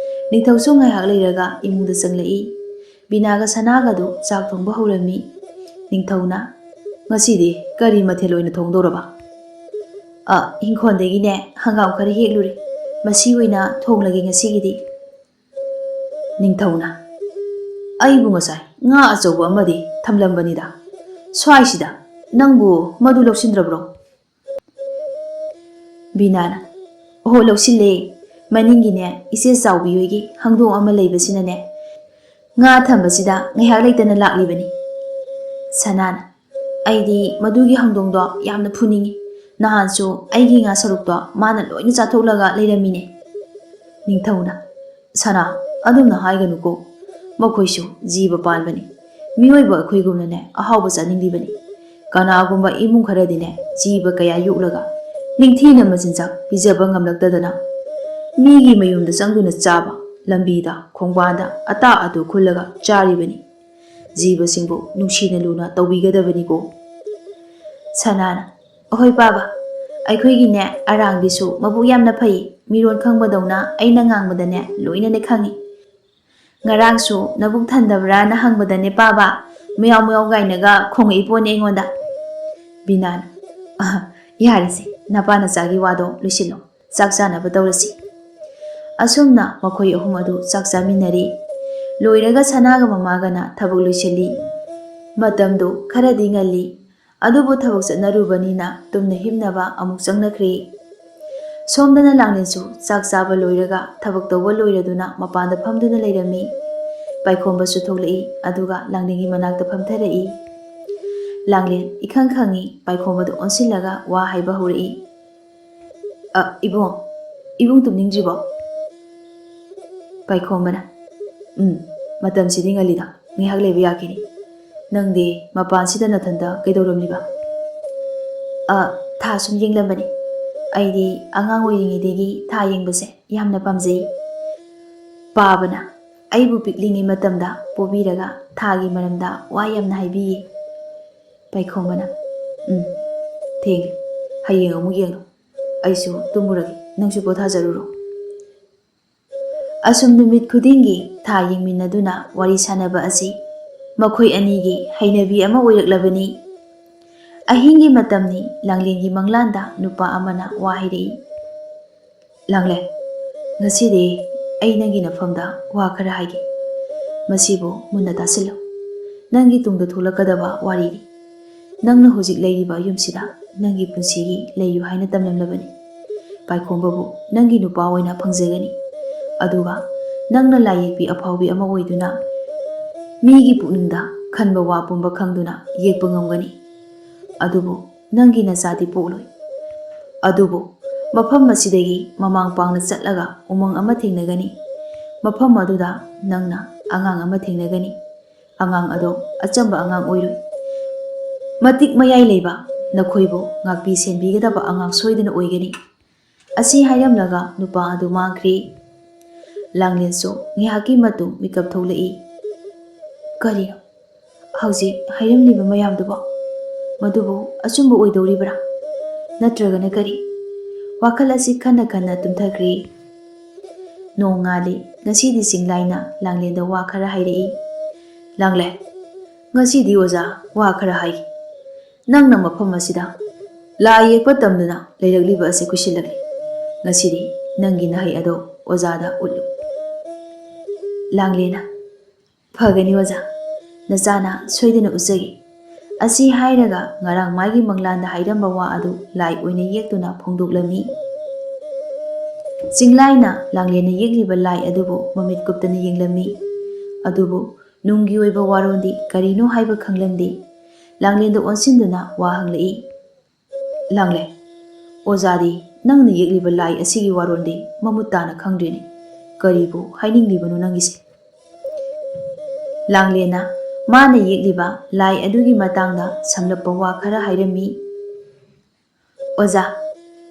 ꯅꯤꯡꯊꯧꯁꯨ ꯉꯥꯏꯍꯥꯛ ꯂꯩꯔꯒ ꯏꯃꯨꯡꯗ ꯆꯪꯂꯛꯏ꯫ ꯕꯤꯅꯥꯒ ꯁꯅꯥꯒꯗꯨ ꯆꯥꯛ ꯊꯣꯡꯕ ꯍꯧꯔꯝꯃꯤ꯫ ꯅꯤꯡꯊꯧꯅ, "ꯉꯁꯤꯗꯤ ꯀꯔꯤ ꯃꯊꯦꯜ ꯑꯣꯏꯅ ꯊꯣꯡꯗꯧꯔꯕ?" "ꯑ, ꯏꯪꯈꯣꯜꯗꯒꯤꯅꯦ ꯍꯪꯒꯥꯝ ꯈꯔ ꯍꯦꯛꯂꯨꯔꯦ꯫ ꯃꯁꯤ ꯑꯣꯏꯅ ꯊꯣꯡꯂꯒꯦ ꯉꯁꯤꯒꯤꯗꯤ꯫" ꯅꯤꯡꯊꯧꯅ, "ꯑꯩꯕꯨ ꯉꯁꯥꯏ ꯉꯥ ꯑꯆꯧꯕ ꯑꯃꯗꯤ ꯊꯝꯂꯝꯕꯅꯤꯗ꯫ ꯁ꯭ꯋꯥꯏꯁꯤꯗ ꯅꯪꯕꯨ ꯃꯗꯨ ꯂꯧꯁꯤꯟꯗ꯭ꯔꯕ꯭ꯔꯣ?" ꯕꯤꯅꯥꯅ, "ꯑꯣꯍꯣ, ꯂꯧꯁꯤꯜꯂꯦ꯫ ꯃꯅꯤꯡꯒꯤꯅꯦ, ꯏꯆꯦ ꯆꯥꯎꯕꯤ ꯍꯣꯏꯒꯤ ꯍꯪꯗꯣꯡ ꯑꯃ ꯂꯩꯕꯁꯤꯅꯅꯦ, ꯉꯥ ꯊꯝꯕꯁꯤꯗ ꯉꯥꯏꯍꯥꯛ ꯂꯩꯇꯅ ꯂꯥꯛꯂꯤꯕꯅꯤ꯫" ꯁꯅꯥꯅ, "ꯑꯩꯗꯤ ꯃꯗꯨꯒꯤ ꯍꯪꯗꯣꯡꯗꯣ ꯌꯥꯝꯅ ꯐꯨꯅꯤꯡꯉꯤ꯫ ꯅꯍꯥꯟꯁꯨ ꯑꯩꯒꯤ ꯉꯥ ꯁꯔꯨꯛꯇꯣ ꯃꯥꯅ ꯂꯣꯏꯅ ꯆꯥꯊꯣꯛꯂꯒ ꯂꯩꯔꯝꯃꯤꯅꯦ꯫" ꯅꯤꯡꯊꯧꯅ, "ꯁꯅꯥ, ꯑꯗꯨꯝꯅ ꯍꯥꯏꯒꯅꯨꯀꯣ꯫ ꯃꯈꯣꯏꯁꯨ ꯖꯤꯕ ꯄꯥꯟꯕꯅꯤ꯫ ꯃꯤꯑꯣꯏꯕ ꯑꯩꯈꯣꯏꯒꯨꯝꯅꯅꯦ ꯑꯍꯥꯎꯕ ꯆꯥꯅꯤꯡꯂꯤꯕꯅꯤ꯫ ꯀꯅꯥꯒꯨꯝꯕ ꯏꯃꯨꯡ ꯈꯔꯗꯤꯅꯦ ꯖꯤꯕ ꯀꯌꯥ ꯌꯣꯛꯂꯒ ꯅꯤꯡꯊꯤꯅ ꯃꯆꯤꯟꯖꯥꯛ ꯄꯤꯖꯕ ꯉꯝꯂꯛꯇꯗꯅ ꯃꯤꯒꯤ ꯃꯌꯨꯝꯗ ꯆꯪꯗꯨꯅ ꯆꯥꯕ, ꯂꯝꯕꯤꯗ, ꯈꯣꯡꯕꯥꯟꯗ ꯑꯇꯥ ꯑꯇꯨ ꯈꯨꯜꯂꯒ ꯆꯥꯔꯤꯕꯅꯤ꯫ ꯖꯤꯕꯁꯤꯡꯕꯨ ꯅꯨꯡꯁꯤꯅ ꯂꯨꯅ ꯇꯧꯕꯤꯒꯗꯕꯅꯤꯀꯣ꯫" ꯁꯅꯥꯅ, "ꯑꯍꯣꯏ ꯄꯥꯕ, ꯑꯩꯈꯣꯏꯒꯤꯅꯦ ꯑꯔꯥꯡꯕꯤꯁꯨ ꯃꯕꯨꯛ ꯌꯥꯝꯅ ꯐꯩ꯫ ꯃꯤꯔꯣꯟ ꯈꯪꯕꯗꯧꯅ ꯑꯩꯅ ꯉꯥꯡꯕꯗꯅꯦ ꯂꯣꯏꯅꯅꯦ ꯈꯪꯉꯤ꯫ ꯉꯔꯥꯡꯁꯨ ꯅꯕꯨꯛ ꯊꯟꯗꯕ꯭ꯔꯥꯅ ꯍꯪꯕꯗꯅꯦ ꯄꯥꯕ, ꯃꯌꯥꯎ ꯃꯌꯥꯎ ꯒꯥꯏꯅꯒ ꯈꯣꯡꯉꯛꯏ ꯄꯣꯠꯅꯤ ꯑꯩꯉꯣꯟꯗ꯫" ꯕꯤꯅꯥꯅ, "ꯑꯍ, ꯌꯥꯔꯦꯁꯦ, ꯅꯄꯥ ꯅꯆꯥꯒꯤ ꯋꯥꯗꯣ ꯂꯣꯏꯁꯤꯜꯂꯣ꯫ ꯆꯥꯛ ꯆꯥꯅꯕ ꯇꯧꯔꯁꯤ꯫" ꯑꯁꯨꯝꯅ ꯃꯈꯣꯏ ꯑꯍꯨꯝ ꯑꯗꯨ ꯆꯥꯛ ꯆꯥꯃꯤꯟꯅꯔꯤ꯫ ꯂꯣꯏꯔꯒ ꯁꯅꯥꯒ ꯃꯃꯥꯒꯅ ꯊꯕꯛ ꯂꯣꯏꯁꯤꯜꯂꯤ꯫ ꯃꯇꯝꯗꯨ ꯈꯔꯗꯤ ꯉꯜꯂꯤ, ꯑꯗꯨꯕꯨ ꯊꯕꯛ ꯆꯠꯅꯔꯨꯕꯅꯤꯅ ꯇꯨꯝꯅ ꯍꯤꯞꯅꯕ ꯑꯃꯨꯛ ꯆꯪꯅꯈ꯭ꯔꯦ꯫ ꯁꯣꯝꯗꯅ ꯂꯥꯡꯂꯦꯟꯁꯨ ꯆꯥꯛ ꯆꯥꯕ ꯂꯣꯏꯔꯒ ꯊꯕꯛ ꯇꯧꯕ ꯂꯣꯏꯔꯗꯨꯅ ꯃꯄꯥꯟꯗ ꯐꯝꯗꯨꯅ ꯂꯩꯔꯝꯃꯤ꯫ ꯄꯥꯏꯈꯣꯝꯕꯁꯨ ꯊꯣꯛꯂꯛꯏ, ꯑꯗꯨꯒ ꯂꯥꯡꯂꯦꯟꯒꯤ ꯃꯅꯥꯛꯇ ꯐꯝꯊꯔꯛꯏ꯫ ꯂꯥꯡꯂꯦꯟ ꯏꯈꯪ ꯈꯪꯉꯤ ꯄꯥꯏꯈꯣꯝꯕꯗ ꯑꯣꯟꯁꯤꯜꯂꯒ ꯋꯥ ꯍꯥꯏꯕ ꯍꯧꯔꯛꯏ꯫ "ꯑ, ꯏꯕꯨꯡ, ꯏꯕꯨꯡ ꯇꯨꯝꯅꯤꯡꯗ꯭ꯔꯤꯕꯣ?" ꯄꯥꯏꯈꯣꯝꯕꯅ, "ꯎꯝ, ꯃꯇꯝꯁꯤꯗꯤ ꯉꯜꯂꯤꯗ, ꯉꯥꯏꯍꯥꯛ ꯂꯩꯕ ꯌꯥꯈꯤꯅꯤ꯫ ꯅꯪꯗꯤ ꯃꯄꯥꯟꯁꯤꯗ ꯅꯊꯟꯇ ꯀꯩꯗꯧꯔꯝꯂꯤꯕ?" "ꯑ, ꯊꯥ ꯁꯨꯝ ꯌꯦꯡꯂꯝꯕꯅꯤ꯫ ꯑꯩꯗꯤ ꯑꯉꯥꯡ ꯑꯣꯏꯔꯤꯉꯩꯗꯒꯤ ꯊꯥ ꯌꯦꯡꯕꯁꯦ ꯌꯥꯝꯅ ꯄꯥꯝꯖꯩ꯫ ꯄꯥꯕꯅ ꯑꯩꯕꯨ ꯄꯤꯛꯂꯤꯉꯩ ꯃꯇꯝꯗ ꯄꯣꯕꯤꯔꯒ ꯊꯥꯒꯤ ꯃꯔꯝꯗ ꯋꯥ ꯌꯥꯝꯅ ꯍꯥꯏꯕꯤꯌꯦ꯫" ꯄꯥꯏꯈꯣꯝꯕꯅ, "ꯎꯝ, ꯊꯦꯡꯂꯦ꯫ ꯍꯌꯦꯡ ꯑꯃꯨꯛ ꯌꯦꯡꯂꯣ꯫ ꯑꯩꯁꯨ ꯇꯨꯝꯃꯨꯔꯒꯦ, ꯅꯪꯁꯨ ꯄꯣꯊꯥꯖꯔꯨꯔꯣ꯫ ꯑꯁꯨꯝ ꯅꯨꯃꯤꯠ ꯈꯨꯗꯤꯡꯒꯤ ꯊꯥ ꯌꯦꯡꯃꯤꯟꯅꯗꯨꯅ ꯋꯥꯔꯤ ꯁꯥꯟꯅꯕ ꯑꯁꯤ ꯃꯈꯣꯏ ꯑꯅꯤꯒꯤ ꯍꯩꯅꯕꯤ ꯑꯃ ꯑꯣꯏꯔꯛꯂꯕꯅꯤ꯫ ꯑꯍꯤꯡꯒꯤ ꯃꯇꯝꯅꯤ, ꯂꯥꯡꯂꯦꯟꯒꯤ ꯃꯪꯂꯥꯟꯗ ꯅꯨꯄꯥ ꯑꯃꯅ ꯋꯥ ꯍꯥꯏꯔꯛꯏ꯫ "ꯂꯥꯡꯂꯦꯟ, ꯉꯁꯤꯗꯤ ꯑꯩ ꯅꯪꯒꯤ ꯅꯐꯝꯗ ꯋꯥ ꯈꯔ ꯍꯥꯏꯒꯦ꯫ ꯃꯁꯤꯕꯨ ꯃꯨꯟꯅ ꯇꯥꯁꯤꯜꯂꯨ꯫ ꯅꯪꯒꯤ ꯇꯨꯡꯗ ꯊꯣꯛꯂꯛꯀꯗꯕ ꯋꯥꯔꯤꯅꯤ꯫ ꯅꯪꯅ ꯍꯧꯖꯤꯛ ꯂꯩꯔꯤꯕ ꯌꯨꯝꯁꯤꯗ ꯅꯪꯒꯤ ꯄꯨꯟꯁꯤꯒꯤ ꯂꯩꯌꯨ ꯍꯥꯏꯅ ꯇꯝꯂꯝꯂꯕꯅꯤ꯫ ꯄꯥꯏꯈꯣꯝꯕꯕꯨ ꯅꯪꯒꯤ ꯅꯨꯄꯥ ꯑꯣꯏꯅ ꯐꯪꯖꯒꯅꯤ꯫ ꯑꯗꯨꯒ ꯅꯪꯅ ꯂꯥꯏ ꯌꯦꯛꯄꯤ ꯑꯐꯥꯎꯕꯤ ꯑꯃ ꯑꯣꯏꯗꯨꯅ ꯃꯤꯒꯤ ꯄꯨꯛꯅꯤꯡꯗ ꯈꯟꯕ ꯋꯥ ꯄꯨꯝꯕ ꯈꯪꯗꯨꯅ ꯌꯦꯛꯄ ꯉꯝꯒꯅꯤ꯫ ꯑꯗꯨꯕꯨ ꯅꯪꯒꯤ ꯅꯆꯥꯗꯤ ꯄꯣꯛꯂꯣꯏ꯫ ꯑꯗꯨꯕꯨ ꯃꯐꯝ ꯑꯁꯤꯗꯒꯤ ꯃꯃꯥꯡ ꯄꯥꯡꯅ ꯆꯠꯂꯒ ꯎꯃꯪ ꯑꯃ ꯊꯦꯡꯅꯒꯅꯤ꯫ ꯃꯐꯝ ꯑꯗꯨꯗ ꯅꯪꯅ ꯑꯉꯥꯡ ꯑꯃ ꯊꯦꯡꯅꯒꯅꯤ꯫ ꯑꯉꯥꯡ ꯑꯗꯣ ꯑꯆꯝꯕ ꯑꯉꯥꯡ ꯑꯣꯏꯔꯣꯏ꯫ ꯃꯇꯤꯛ ꯃꯌꯥꯏ ꯂꯩꯕ, ꯅꯈꯣꯏꯕꯨ ꯉꯥꯛꯄꯤ ꯁꯦꯟꯕꯤꯒꯗꯕ ꯑꯉꯥꯡ ꯁꯣꯏꯗꯅ ꯑꯣꯏꯒꯅꯤ"꯫ ꯑꯁꯤ ꯍꯥꯏꯔꯝꯂꯒ ꯅꯨꯄꯥ ꯑꯗꯨ ꯃꯥꯡꯈ꯭ꯔꯦ꯫ ꯂꯥꯡꯂꯦꯟꯁꯨ ꯉꯥꯏꯍꯥꯛꯀꯤ ꯃꯇꯨꯡ ꯃꯤꯀꯞ ꯊꯣꯛꯂꯛꯏ꯫ "ꯀꯔꯤꯅꯣ ꯍꯧꯖꯤꯛ ꯍꯥꯏꯔꯝꯂꯤꯕ ꯃꯌꯥꯝꯗꯨꯕꯣ? ꯃꯗꯨꯕꯨ ꯑꯆꯨꯝꯕ ꯑꯣꯏꯗꯧꯔꯤꯕ꯭ꯔꯥ? ꯅꯠꯇ꯭ꯔꯒꯅ ꯀꯔꯤ?" ꯋꯥꯈꯜ ꯑꯁꯤ ꯈꯟꯅ ꯈꯟꯅ ꯇꯨꯝꯊꯈ꯭ꯔꯦ꯫ ꯅꯣꯡꯉꯥꯜꯂꯤ꯫ ꯉꯁꯤꯗꯤ ꯆꯤꯡꯂꯥꯏꯅ ꯂꯥꯡꯂꯦꯟꯗ ꯋꯥ ꯈꯔ ꯍꯥꯏꯔꯛꯏ꯫ "ꯂꯥꯡꯂꯦꯟ, ꯉꯁꯤꯗꯤ ꯑꯣꯖꯥ ꯋꯥ ꯈꯔ ꯍꯥꯏꯒꯦ꯫ ꯅꯪꯅ ꯃꯐꯝ ꯑꯁꯤꯗ ꯂꯥꯏ ꯌꯦꯛꯄ ꯇꯝꯗꯨꯅ ꯂꯩꯔꯛꯂꯤꯕ ꯑꯁꯤ ꯀꯨꯏꯁꯤꯜꯂꯛꯂꯤ꯫ ꯉꯁꯤꯗꯤ ꯅꯪꯒꯤ ꯅꯍꯩ ꯑꯗꯣ ꯑꯣꯖꯥꯗ ꯎꯠꯂꯨ"꯫ ꯂꯥꯡꯂꯦꯟꯅ, "ꯐꯒꯅꯤ ꯑꯣꯖꯥ, ꯅꯆꯥꯅ ꯁꯣꯏꯗꯅ ꯎꯠꯆꯒꯦ"꯫ ꯑꯁꯤ ꯍꯥꯏꯔꯒ ꯉꯔꯥꯡ ꯃꯥꯒꯤ ꯃꯪꯂꯥꯟꯗ ꯍꯥꯏꯔꯝꯕ ꯋꯥ ꯑꯗꯨ ꯂꯥꯏ ꯑꯣꯏꯅ ꯌꯦꯛꯇꯨꯅ ꯐꯣꯡꯗꯣꯛꯂꯝꯃꯤ꯫ ꯆꯤꯡꯂꯥꯏꯅ ꯂꯥꯡꯂꯦꯟꯅ ꯌꯦꯛꯂꯤꯕ ꯂꯥꯏ ꯑꯗꯨꯕꯨ ꯃꯃꯤꯠ ꯀꯨꯞꯇꯅ ꯌꯦꯡꯂꯝꯃꯤ꯫ ꯑꯗꯨꯕꯨ ꯅꯨꯡꯒꯤ ꯑꯣꯏꯕ ꯋꯥꯔꯣꯜꯗꯤ ꯀꯔꯤꯅꯣ ꯍꯥꯏꯕ ꯈꯪꯂꯝꯗꯦ꯫ ꯂꯥꯡꯂꯦꯟꯗ ꯑꯣꯟꯁꯤꯟꯗꯨꯅ ꯋꯥ ꯍꯪꯂꯛꯏ꯫ "ꯂꯥꯡꯂꯦꯟ, ꯑꯣꯖꯥꯗꯤ ꯅꯪꯅ ꯌꯦꯛꯂꯤꯕ ꯂꯥꯏ ꯑꯁꯤꯒꯤ ꯋꯥꯔꯣꯜꯗꯤ ꯃꯃꯨꯠ ꯇꯥꯅ ꯈꯪꯗ꯭ꯔꯦꯅꯦ꯫ ꯀꯔꯤꯕꯨ ꯍꯥꯏꯅꯤꯡꯂꯤꯕꯅꯣ ꯅꯪꯒꯤꯁꯦ?" ꯂꯥꯡꯂꯦꯟꯅ ꯃꯥꯅ ꯌꯦꯛꯂꯤꯕ ꯂꯥꯏ ꯑꯗꯨꯒꯤ ꯃꯇꯥꯡꯗ ꯁꯝꯂꯞꯄ ꯋꯥ ꯈꯔ ꯍꯥꯏꯔꯝꯃꯤ꯫ "ꯑꯣꯖꯥ,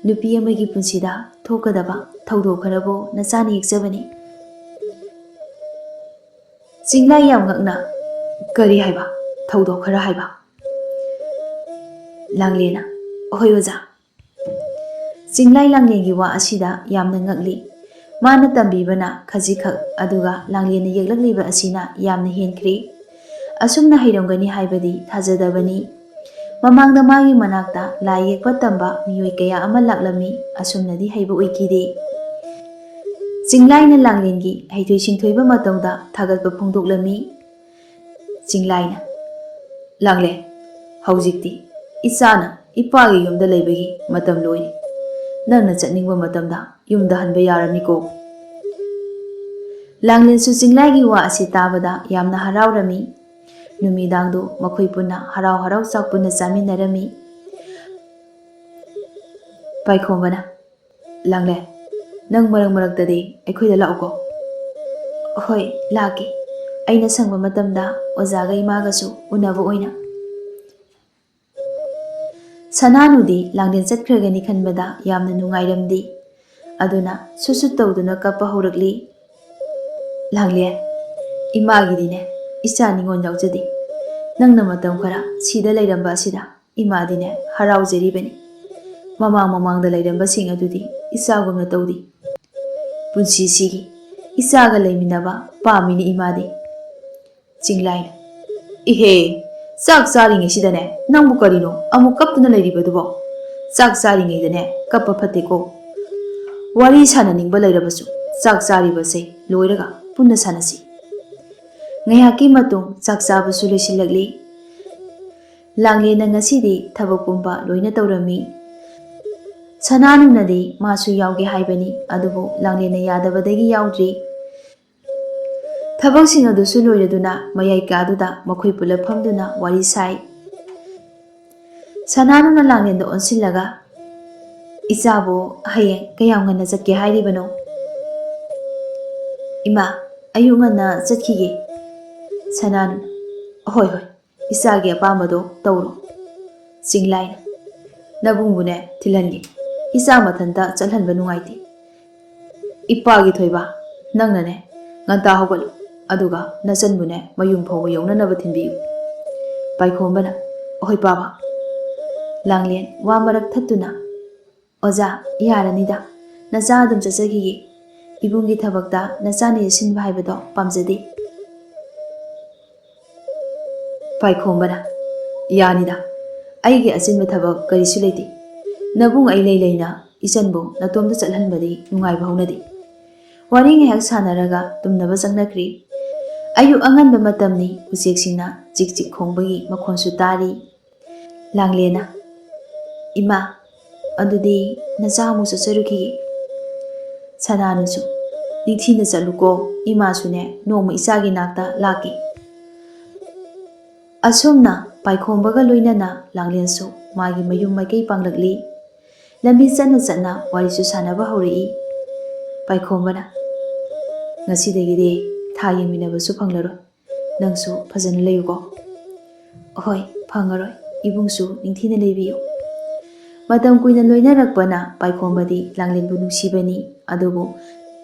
ꯅꯨꯄꯤ ꯑꯃꯒꯤ ꯄꯨꯟꯁꯤꯗ ꯊꯣꯛꯀꯗꯕ ꯊꯧꯗꯣꯛ ꯈꯔꯕꯨ ꯅꯆꯥꯅ ꯌꯦꯛꯆꯕꯅꯤ"꯫ ꯆꯤꯡꯂꯥꯏ ꯌꯥꯝ ꯉꯛꯅ, "ꯀꯔꯤ ꯍꯥꯏꯕ? ꯊꯧꯗꯣꯛ ꯈꯔ ꯍꯥꯏꯕ?" ꯂꯥꯡꯂꯦꯟꯅ, "ꯍꯣꯏ ꯑꯣꯖꯥ"꯫ ꯆꯤꯡꯂꯥꯏ ꯂꯥꯡꯂꯦꯟꯒꯤ ꯋꯥ ꯑꯁꯤꯗ ꯌꯥꯝꯅ ꯉꯛꯂꯤ꯫ ꯃꯥꯅ ꯇꯝꯕꯤꯕꯅ ꯈꯖꯤꯛꯈꯛ, ꯑꯗꯨꯒ ꯂꯥꯡꯂꯦꯟꯅ ꯌꯦꯛꯂꯛꯂꯤꯕ ꯑꯁꯤꯅ ꯌꯥꯝꯅ ꯍꯦꯟꯈ꯭ꯔꯦ꯫ ꯑꯁꯨꯝꯅ ꯍꯩꯔꯝꯒꯅꯤ ꯍꯥꯏꯕꯗꯤ ꯊꯥꯖꯗꯕꯅꯤ꯫ ꯃꯃꯥꯡꯗ ꯃꯥꯒꯤ ꯃꯅꯥꯛꯇ ꯂꯥꯏ ꯌꯦꯛꯄ ꯇꯝꯕ ꯃꯤꯑꯣꯏ ꯀꯌꯥ ꯑꯃ ꯂꯥꯛꯂꯝꯃꯤ, ꯑꯁꯨꯝꯅꯗꯤ ꯍꯩꯕ ꯑꯣꯏꯈꯤꯗꯦ꯫ ꯆꯤꯡꯂꯥꯏꯅ ꯂꯥꯡꯂꯦꯟꯒꯤ ꯍꯩꯊꯣꯏ ꯁꯤꯡꯊꯣꯏꯕ ꯃꯇꯧꯗ ꯊꯥꯒꯠꯄ ꯐꯣꯡꯗꯣꯛꯂꯝꯃꯤ꯫ ꯆꯤꯡꯂꯥꯏꯅ, "ꯂꯥꯡꯂꯦꯟ, ꯍꯧꯖꯤꯛꯇꯤ ꯏꯆꯥꯅ ꯏꯄꯥꯒꯤ ꯌꯨꯝꯗ ꯂꯩꯕꯒꯤ ꯃꯇꯝ ꯂꯣꯏꯔꯦ꯫ ꯅꯪꯅ ꯆꯠꯅꯤꯡꯕ ꯃꯇꯝꯗ ꯌꯨꯝꯗ ꯍꯟꯕ ꯌꯥꯔꯅꯤꯀꯣ?" ꯂꯥꯡꯂꯦꯟꯁꯨ ꯆꯤꯡꯂꯥꯏꯒꯤ ꯋꯥ ꯑꯁꯤ ꯇꯥꯕꯗ ꯌꯥꯝꯅ ꯍꯔꯥꯎꯔꯝꯃꯤ꯫ ꯅꯨꯃꯤꯗꯥꯡꯗꯨ ꯃꯈꯣꯏ ꯄꯨꯟꯅ ꯍꯔꯥꯎ ꯍꯔꯥꯎ ꯆꯥꯛ ꯄꯨꯟꯅ ꯆꯥꯃꯤꯟꯅꯔꯝꯃꯤ꯫ ꯄꯥꯏꯈꯣꯝꯕꯅ, "ꯂꯥꯡꯂꯦꯟ, ꯅꯪ ꯃꯔꯛ ꯃꯔꯛꯇꯗꯤ ꯑꯩꯈꯣꯏꯗ ꯂꯥꯛꯎꯀꯣ꯫" "ꯍꯣꯏ, ꯂꯥꯛꯀꯦ꯫ ꯑꯩꯅ ꯁꯪꯕ ꯃꯇꯝꯗ ꯑꯣꯖꯥꯒ ꯏꯃꯥꯒꯁꯨ ꯎꯅꯕ ꯑꯣꯏꯅ꯫" ꯁꯅꯥꯅꯨꯗꯤ ꯂꯥꯡꯂꯦꯟ ꯆꯠꯈ꯭ꯔꯒꯅꯤ ꯈꯟꯕꯗ ꯌꯥꯝꯅ ꯅꯨꯡꯉꯥꯏꯔꯝꯗꯦ꯫ ꯑꯗꯨꯅ ꯁꯨꯠ ꯁꯨꯠ ꯇꯧꯗꯨꯅ ꯀꯞꯄ ꯍꯧꯔꯛꯂꯤ꯫ "ꯂꯥꯡꯂꯦꯟ, ꯏꯃꯥꯒꯤꯗꯤꯅꯦ ꯏꯆꯥ ꯅꯤꯉꯣꯜ ꯌꯥꯎꯖꯗꯦ꯫ ꯅꯪꯅ ꯃꯇꯝ ꯈꯔ ꯁꯤꯗ ꯂꯩꯔꯝꯕ ꯑꯁꯤꯗ ꯏꯃꯥꯗꯤꯅꯦ ꯍꯔꯥꯎꯖꯔꯤꯕꯅꯤ꯫ ꯃꯃꯥꯡ ꯃꯃꯥꯡꯗ ꯂꯩꯔꯝꯕꯁꯤꯡ ꯑꯗꯨꯗꯤ ꯏꯆꯥꯒꯨꯝꯅ ꯇꯧꯗꯦ꯫ ꯄꯨꯟꯁꯤꯁꯤꯒꯤ ꯏꯆꯥꯒ ꯂꯩꯃꯤꯟꯅꯕ ꯄꯥꯝꯃꯤꯅꯤ ꯏꯃꯥꯗꯤ꯫" ꯆꯤꯡꯂꯥꯏꯅ, "ꯏꯍꯦ, ꯆꯥꯛ ꯆꯥꯔꯤꯉꯩꯁꯤꯗꯅꯦ ꯅꯪꯕꯨ ꯀꯔꯤꯅꯣ ꯑꯃꯨꯛ ꯀꯞꯇꯨꯅ ꯂꯩꯔꯤꯕꯗꯨꯕꯣ? ꯆꯥꯛ ꯆꯥꯔꯤꯉꯩꯗꯅꯦ ꯀꯞꯄ ꯐꯠꯇꯦꯀꯣ꯫ ꯋꯥꯔꯤ ꯁꯥꯟꯅꯅꯤꯡꯕ ꯂꯩꯔꯕꯁꯨ ꯆꯥꯛ ꯆꯥꯔꯤꯕꯁꯦ ꯂꯣꯏꯔꯒ ꯄꯨꯟꯅ ꯁꯥꯟꯅꯁꯤ꯫" ꯉꯥꯏꯍꯥꯛꯀꯤ ꯃꯇꯨꯡ ꯆꯥꯛ ꯆꯥꯕꯁꯨ ꯂꯣꯏꯁꯤꯜꯂꯛꯂꯤ꯫ ꯂꯥꯡꯂꯦꯟꯅ ꯉꯁꯤꯗꯤ ꯊꯕꯛ ꯄꯨꯝꯕ ꯂꯣꯏꯅ ꯇꯧꯔꯝꯃꯤ꯫ ꯁꯅꯥꯅꯨꯅꯗꯤ ꯃꯥꯁꯨ ꯌꯥꯎꯒꯦ ꯍꯥꯏꯕꯅꯤ, ꯑꯗꯨꯕꯨ ꯂꯥꯡꯂꯦꯟꯅ ꯌꯥꯗꯕꯗꯒꯤ ꯌꯥꯎꯗ꯭ꯔꯤ꯫ ꯊꯕꯛꯁꯤꯡ ꯑꯗꯨꯁꯨ ꯂꯣꯏꯔꯗꯨꯅ ꯃꯌꯥꯏ ꯀꯥꯗꯨꯗ ꯃꯈꯣꯏ ꯄꯨꯂꯞ ꯐꯝꯗꯨꯅ ꯋꯥꯔꯤ ꯁꯥꯏ꯫ ꯁꯅꯥꯅꯨꯅ ꯂꯥꯡꯂꯦꯟꯗ ꯑꯣꯟꯁꯤꯜꯂꯒ, "ꯏꯆꯥꯕꯨ ꯍꯌꯦꯡ ꯀꯌꯥꯝ ꯉꯟꯅ ꯆꯠꯀꯦ ꯍꯥꯏꯔꯤꯕꯅꯣ?" "ꯏꯃꯥ, ꯑꯌꯨꯛ ꯉꯟꯅ ꯆꯠꯈꯤꯒꯦ꯫" ꯁꯅꯥꯅꯨꯅ, "ꯍꯣꯏ, ꯍꯣꯏ, ꯏꯆꯥꯒꯤ ꯑꯄꯥꯝꯕꯗꯣ ꯇꯧꯔꯣ꯫" ꯆꯤꯡꯂꯥꯏꯅ, "ꯅꯕꯨꯡꯕꯨꯅꯦ ꯊꯤꯜꯍꯟꯒꯦ꯫ ꯏꯆꯥ ꯃꯊꯟꯇ ꯆꯠꯍꯟꯕ ꯅꯨꯡꯉꯥꯏꯇꯦ꯫ ꯏꯄꯥꯒꯤ ꯊꯣꯏꯕ, ꯅꯪꯅꯅꯦ ꯉꯟꯇꯥ ꯍꯧꯒꯠꯂꯨ, ꯑꯗꯨꯒ ꯅꯆꯟꯕꯨꯅꯦ ꯃꯌꯨꯝ ꯐꯥꯎꯕ ꯌꯧꯅꯅꯕ ꯊꯤꯟꯕꯤꯌꯨ꯫" ꯄꯥꯏꯈꯣꯝꯕꯅ, "ꯑꯍꯣꯏ ꯄꯥꯕ꯫" ꯂꯥꯡꯂꯦꯟ ꯋꯥ ꯃꯔꯛ ꯊꯠꯇꯨꯅ, "ꯑꯣꯖꯥ, ꯌꯥꯔꯅꯤꯗ, ꯅꯆꯥ ꯑꯗꯨꯝ ꯆꯠꯆꯈꯤꯒꯦ꯫ ꯏꯕꯨꯡꯒꯤ ꯊꯕꯛꯇ ꯅꯆꯥꯅ ꯌꯦꯠꯁꯤꯟꯕ ꯍꯥꯏꯕꯗꯣ ꯄꯥꯝꯖꯗꯦ꯫" ꯄꯥꯏꯈꯣꯝꯕꯅ, "ꯌꯥꯅꯤꯗ, ꯑꯩꯒꯤ ꯑꯆꯤꯟꯕ ꯊꯕꯛ ꯀꯔꯤꯁꯨ ꯂꯩꯇꯦ꯫ ꯅꯕꯨꯡ ꯑꯩ ꯂꯩ ꯂꯩꯅ ꯏꯆꯟꯕꯨ ꯅꯇꯣꯝꯇ ꯆꯠꯍꯟꯕꯗꯤ ꯅꯨꯡꯉꯥꯏꯕ ꯍꯧꯅꯗꯦ꯫" ꯋꯥꯔꯤ ꯉꯥꯏꯍꯥꯛ ꯁꯥꯟꯅꯔꯒ ꯇꯨꯝꯅꯕ ꯆꯪꯅꯈ꯭ꯔꯤ꯫ ꯑꯌꯨꯛ ꯑꯉꯟꯕ ꯃꯇꯝꯅꯤ, ꯎꯆꯦꯛꯁꯤꯡꯅ ꯆꯤꯛ ꯆꯤꯛ ꯈꯣꯡꯕꯒꯤ ꯃꯈꯣꯟꯁꯨ ꯇꯥꯔꯤ꯫ ꯂꯥꯡꯂꯦꯟꯅ, "ꯏꯃꯥ, ꯑꯗꯨꯗꯤ ꯅꯆꯥ ꯑꯃꯨꯛ ꯆꯠꯆꯔꯨꯈꯤꯒꯦ꯫" ꯁꯅꯥꯅꯁꯨ, "ꯅꯤꯡꯊꯤꯅ ꯆꯠꯂꯨꯀꯣ, ꯏꯃꯥꯁꯨꯅꯦ ꯅꯣꯡꯃ ꯏꯆꯥꯒꯤ ꯅꯥꯛꯇ ꯂꯥꯛꯀꯦ꯫" ꯑꯁꯨꯝꯅ ꯄꯥꯏꯈꯣꯝꯕꯒ ꯂꯣꯏꯅꯅ ꯂꯥꯡꯂꯦꯟꯁꯨ ꯃꯥꯒꯤ ꯃꯌꯨꯝ ꯃꯥꯏꯀꯩ ꯄꯥꯡꯂꯛꯂꯤ꯫ ꯂꯝꯕꯤ ꯆꯠꯅ ꯆꯠꯅ ꯋꯥꯔꯤꯁꯨ ꯁꯥꯟꯅꯕ ꯍꯧꯔꯛꯏ꯫ ꯄꯥꯏꯈꯣꯝꯕꯅ, "ꯉꯁꯤꯗꯒꯤꯗꯤ ꯊꯥ ꯌꯦꯡꯃꯤꯟꯅꯕꯁꯨ ꯐꯪꯂꯔꯣꯏ꯫ ꯅꯪꯁꯨ ꯐꯖꯅ ꯂꯩꯌꯨꯀꯣ꯫" "ꯍꯣꯏ, ꯐꯪꯉꯔꯣꯏ꯫ ꯏꯕꯨꯡꯁꯨ ꯅꯤꯡꯊꯤꯅ ꯂꯩꯕꯤꯌꯨ꯫" ꯃꯇꯝ ꯀꯨꯏꯅ ꯂꯣꯏꯅꯔꯛꯄꯅ ꯄꯥꯏꯈꯣꯝꯕꯗꯤ ꯂꯥꯡꯂꯦꯟꯕꯨ ꯅꯨꯡꯁꯤꯕꯅꯤ꯫ ꯑꯗꯨꯕꯨ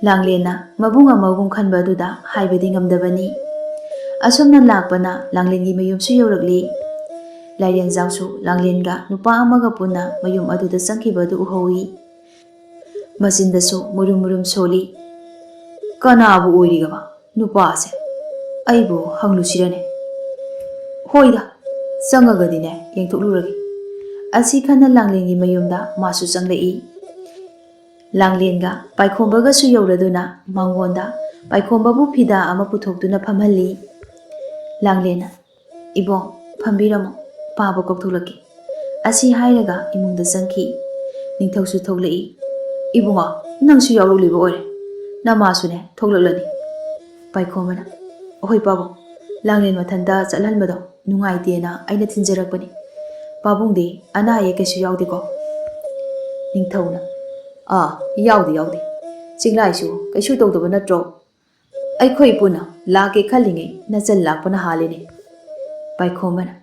ꯂꯥꯡꯂꯦꯟꯅ ꯃꯕꯨꯡ ꯑꯃꯒꯨꯝ ꯈꯟꯕ ꯑꯗꯨꯗ ꯍꯥꯏꯕꯗꯤ ꯉꯝꯗꯕꯅꯤ꯫ ꯑꯁꯨꯝꯅ ꯂꯥꯛꯄꯅ ꯂꯥꯡꯂꯦꯟꯒꯤ ꯃꯌꯨꯝꯁꯨ ꯌꯧꯔꯛꯂꯤ꯫ ꯂꯥꯏꯔꯦꯟꯖꯥꯎꯁꯨ ꯂꯥꯡꯂꯦꯟꯒ ꯅꯨꯄꯥ ꯑꯃꯒ ꯄꯨꯟꯅ ꯃꯌꯨꯝ ꯑꯗꯨꯗ ꯆꯪꯈꯤꯕ ꯑꯗꯨ ꯎꯍꯧꯏ꯫ ꯃꯆꯤꯟꯗꯁꯨ ꯃꯨꯔꯨꯝ ꯃꯨꯔꯨꯝ ꯁꯣꯜꯂꯤ꯫ "ꯀꯅꯥꯕꯨ ꯑꯣꯏꯔꯤꯒꯕ ꯅꯨꯄꯥꯁꯦ? ꯑꯩꯕꯨ ꯍꯪꯂꯨꯁꯤꯔꯅꯦ? ꯍꯣꯏꯗ, ꯆꯪꯉꯒꯗꯤꯅꯦ ꯌꯦꯡꯊꯣꯛꯂꯨꯔꯒꯦ꯫" ꯑꯁꯤ ꯈꯟꯅ ꯂꯥꯡꯂꯦꯟꯒꯤ ꯃꯌꯨꯝꯗ ꯃꯥꯁꯨ ꯆꯪꯂꯛꯏ꯫ ꯂꯥꯡꯂꯦꯟꯒ ꯄꯥꯏꯈꯣꯝꯕꯒꯁꯨ ꯌꯧꯔꯗꯨꯅ ꯃꯉꯣꯟꯗ ꯄꯥꯏꯈꯣꯝꯕꯕꯨ ꯐꯤꯗꯥ ꯑꯃ ꯄꯨꯊꯣꯛꯇꯨꯅ ꯐꯝꯍꯜꯂꯤ꯫ ꯂꯥꯡꯂꯦꯟꯅ, "ꯏꯕꯣꯡ, ꯐꯝꯕꯤꯔꯝꯃꯣ, ꯄꯥꯕ ꯀꯧꯊꯣꯛꯂꯛꯀꯦ꯫" ꯑꯁꯤ ꯍꯥꯏꯔꯒ ꯏꯃꯨꯡꯗ ꯆꯪꯈꯤ꯫ ꯅꯤꯡꯊꯧꯁꯨ ꯊꯣꯛꯂꯛꯏ꯫ "ꯏꯕꯨꯡꯉꯣ, ꯅꯪꯁꯨ ꯌꯥꯎꯔꯛꯂꯤꯕ ꯑꯣꯏꯔꯦ꯫ ꯅꯃꯥꯁꯨꯅꯦ ꯊꯣꯛꯂꯛꯂꯅꯤ꯫" ꯄꯥꯏꯈꯣꯝꯕꯅ, "ꯑꯍꯣꯏ ꯄꯥꯕꯨꯡ, ꯂꯥꯡꯂꯦꯟ ꯃꯊꯟꯇ ꯆꯠꯍꯟꯕꯗꯣ ꯅꯨꯡꯉꯥꯏꯇꯦꯅ ꯑꯩꯅ ꯊꯤꯟꯖꯔꯛꯄꯅꯤ꯫ ꯄꯥꯕꯨꯡꯗꯤ ꯑꯅꯥ ꯑꯌꯦꯛ ꯀꯩꯁꯨ ꯌꯥꯎꯗꯦꯀꯣ?" ꯅꯤꯡꯊꯧꯅ, "ꯑꯥ, ꯌꯥꯎꯗꯦ, ꯌꯥꯎꯗꯦ꯫ ꯆꯤꯡꯂꯥꯏꯁꯨ ꯀꯩꯁꯨ ꯇꯧꯗꯕ ꯅꯠꯇ꯭ꯔꯣ? ꯑꯩꯈꯣꯏ ꯄꯨꯟꯅ ꯂꯥꯛꯀꯦ ꯈꯜꯂꯤꯉꯩ ꯅꯆꯟ ꯂꯥꯛꯄꯅ ꯍꯥꯜꯂꯦꯅꯦ꯫" ꯄꯥꯏꯈꯣꯝꯕꯅ,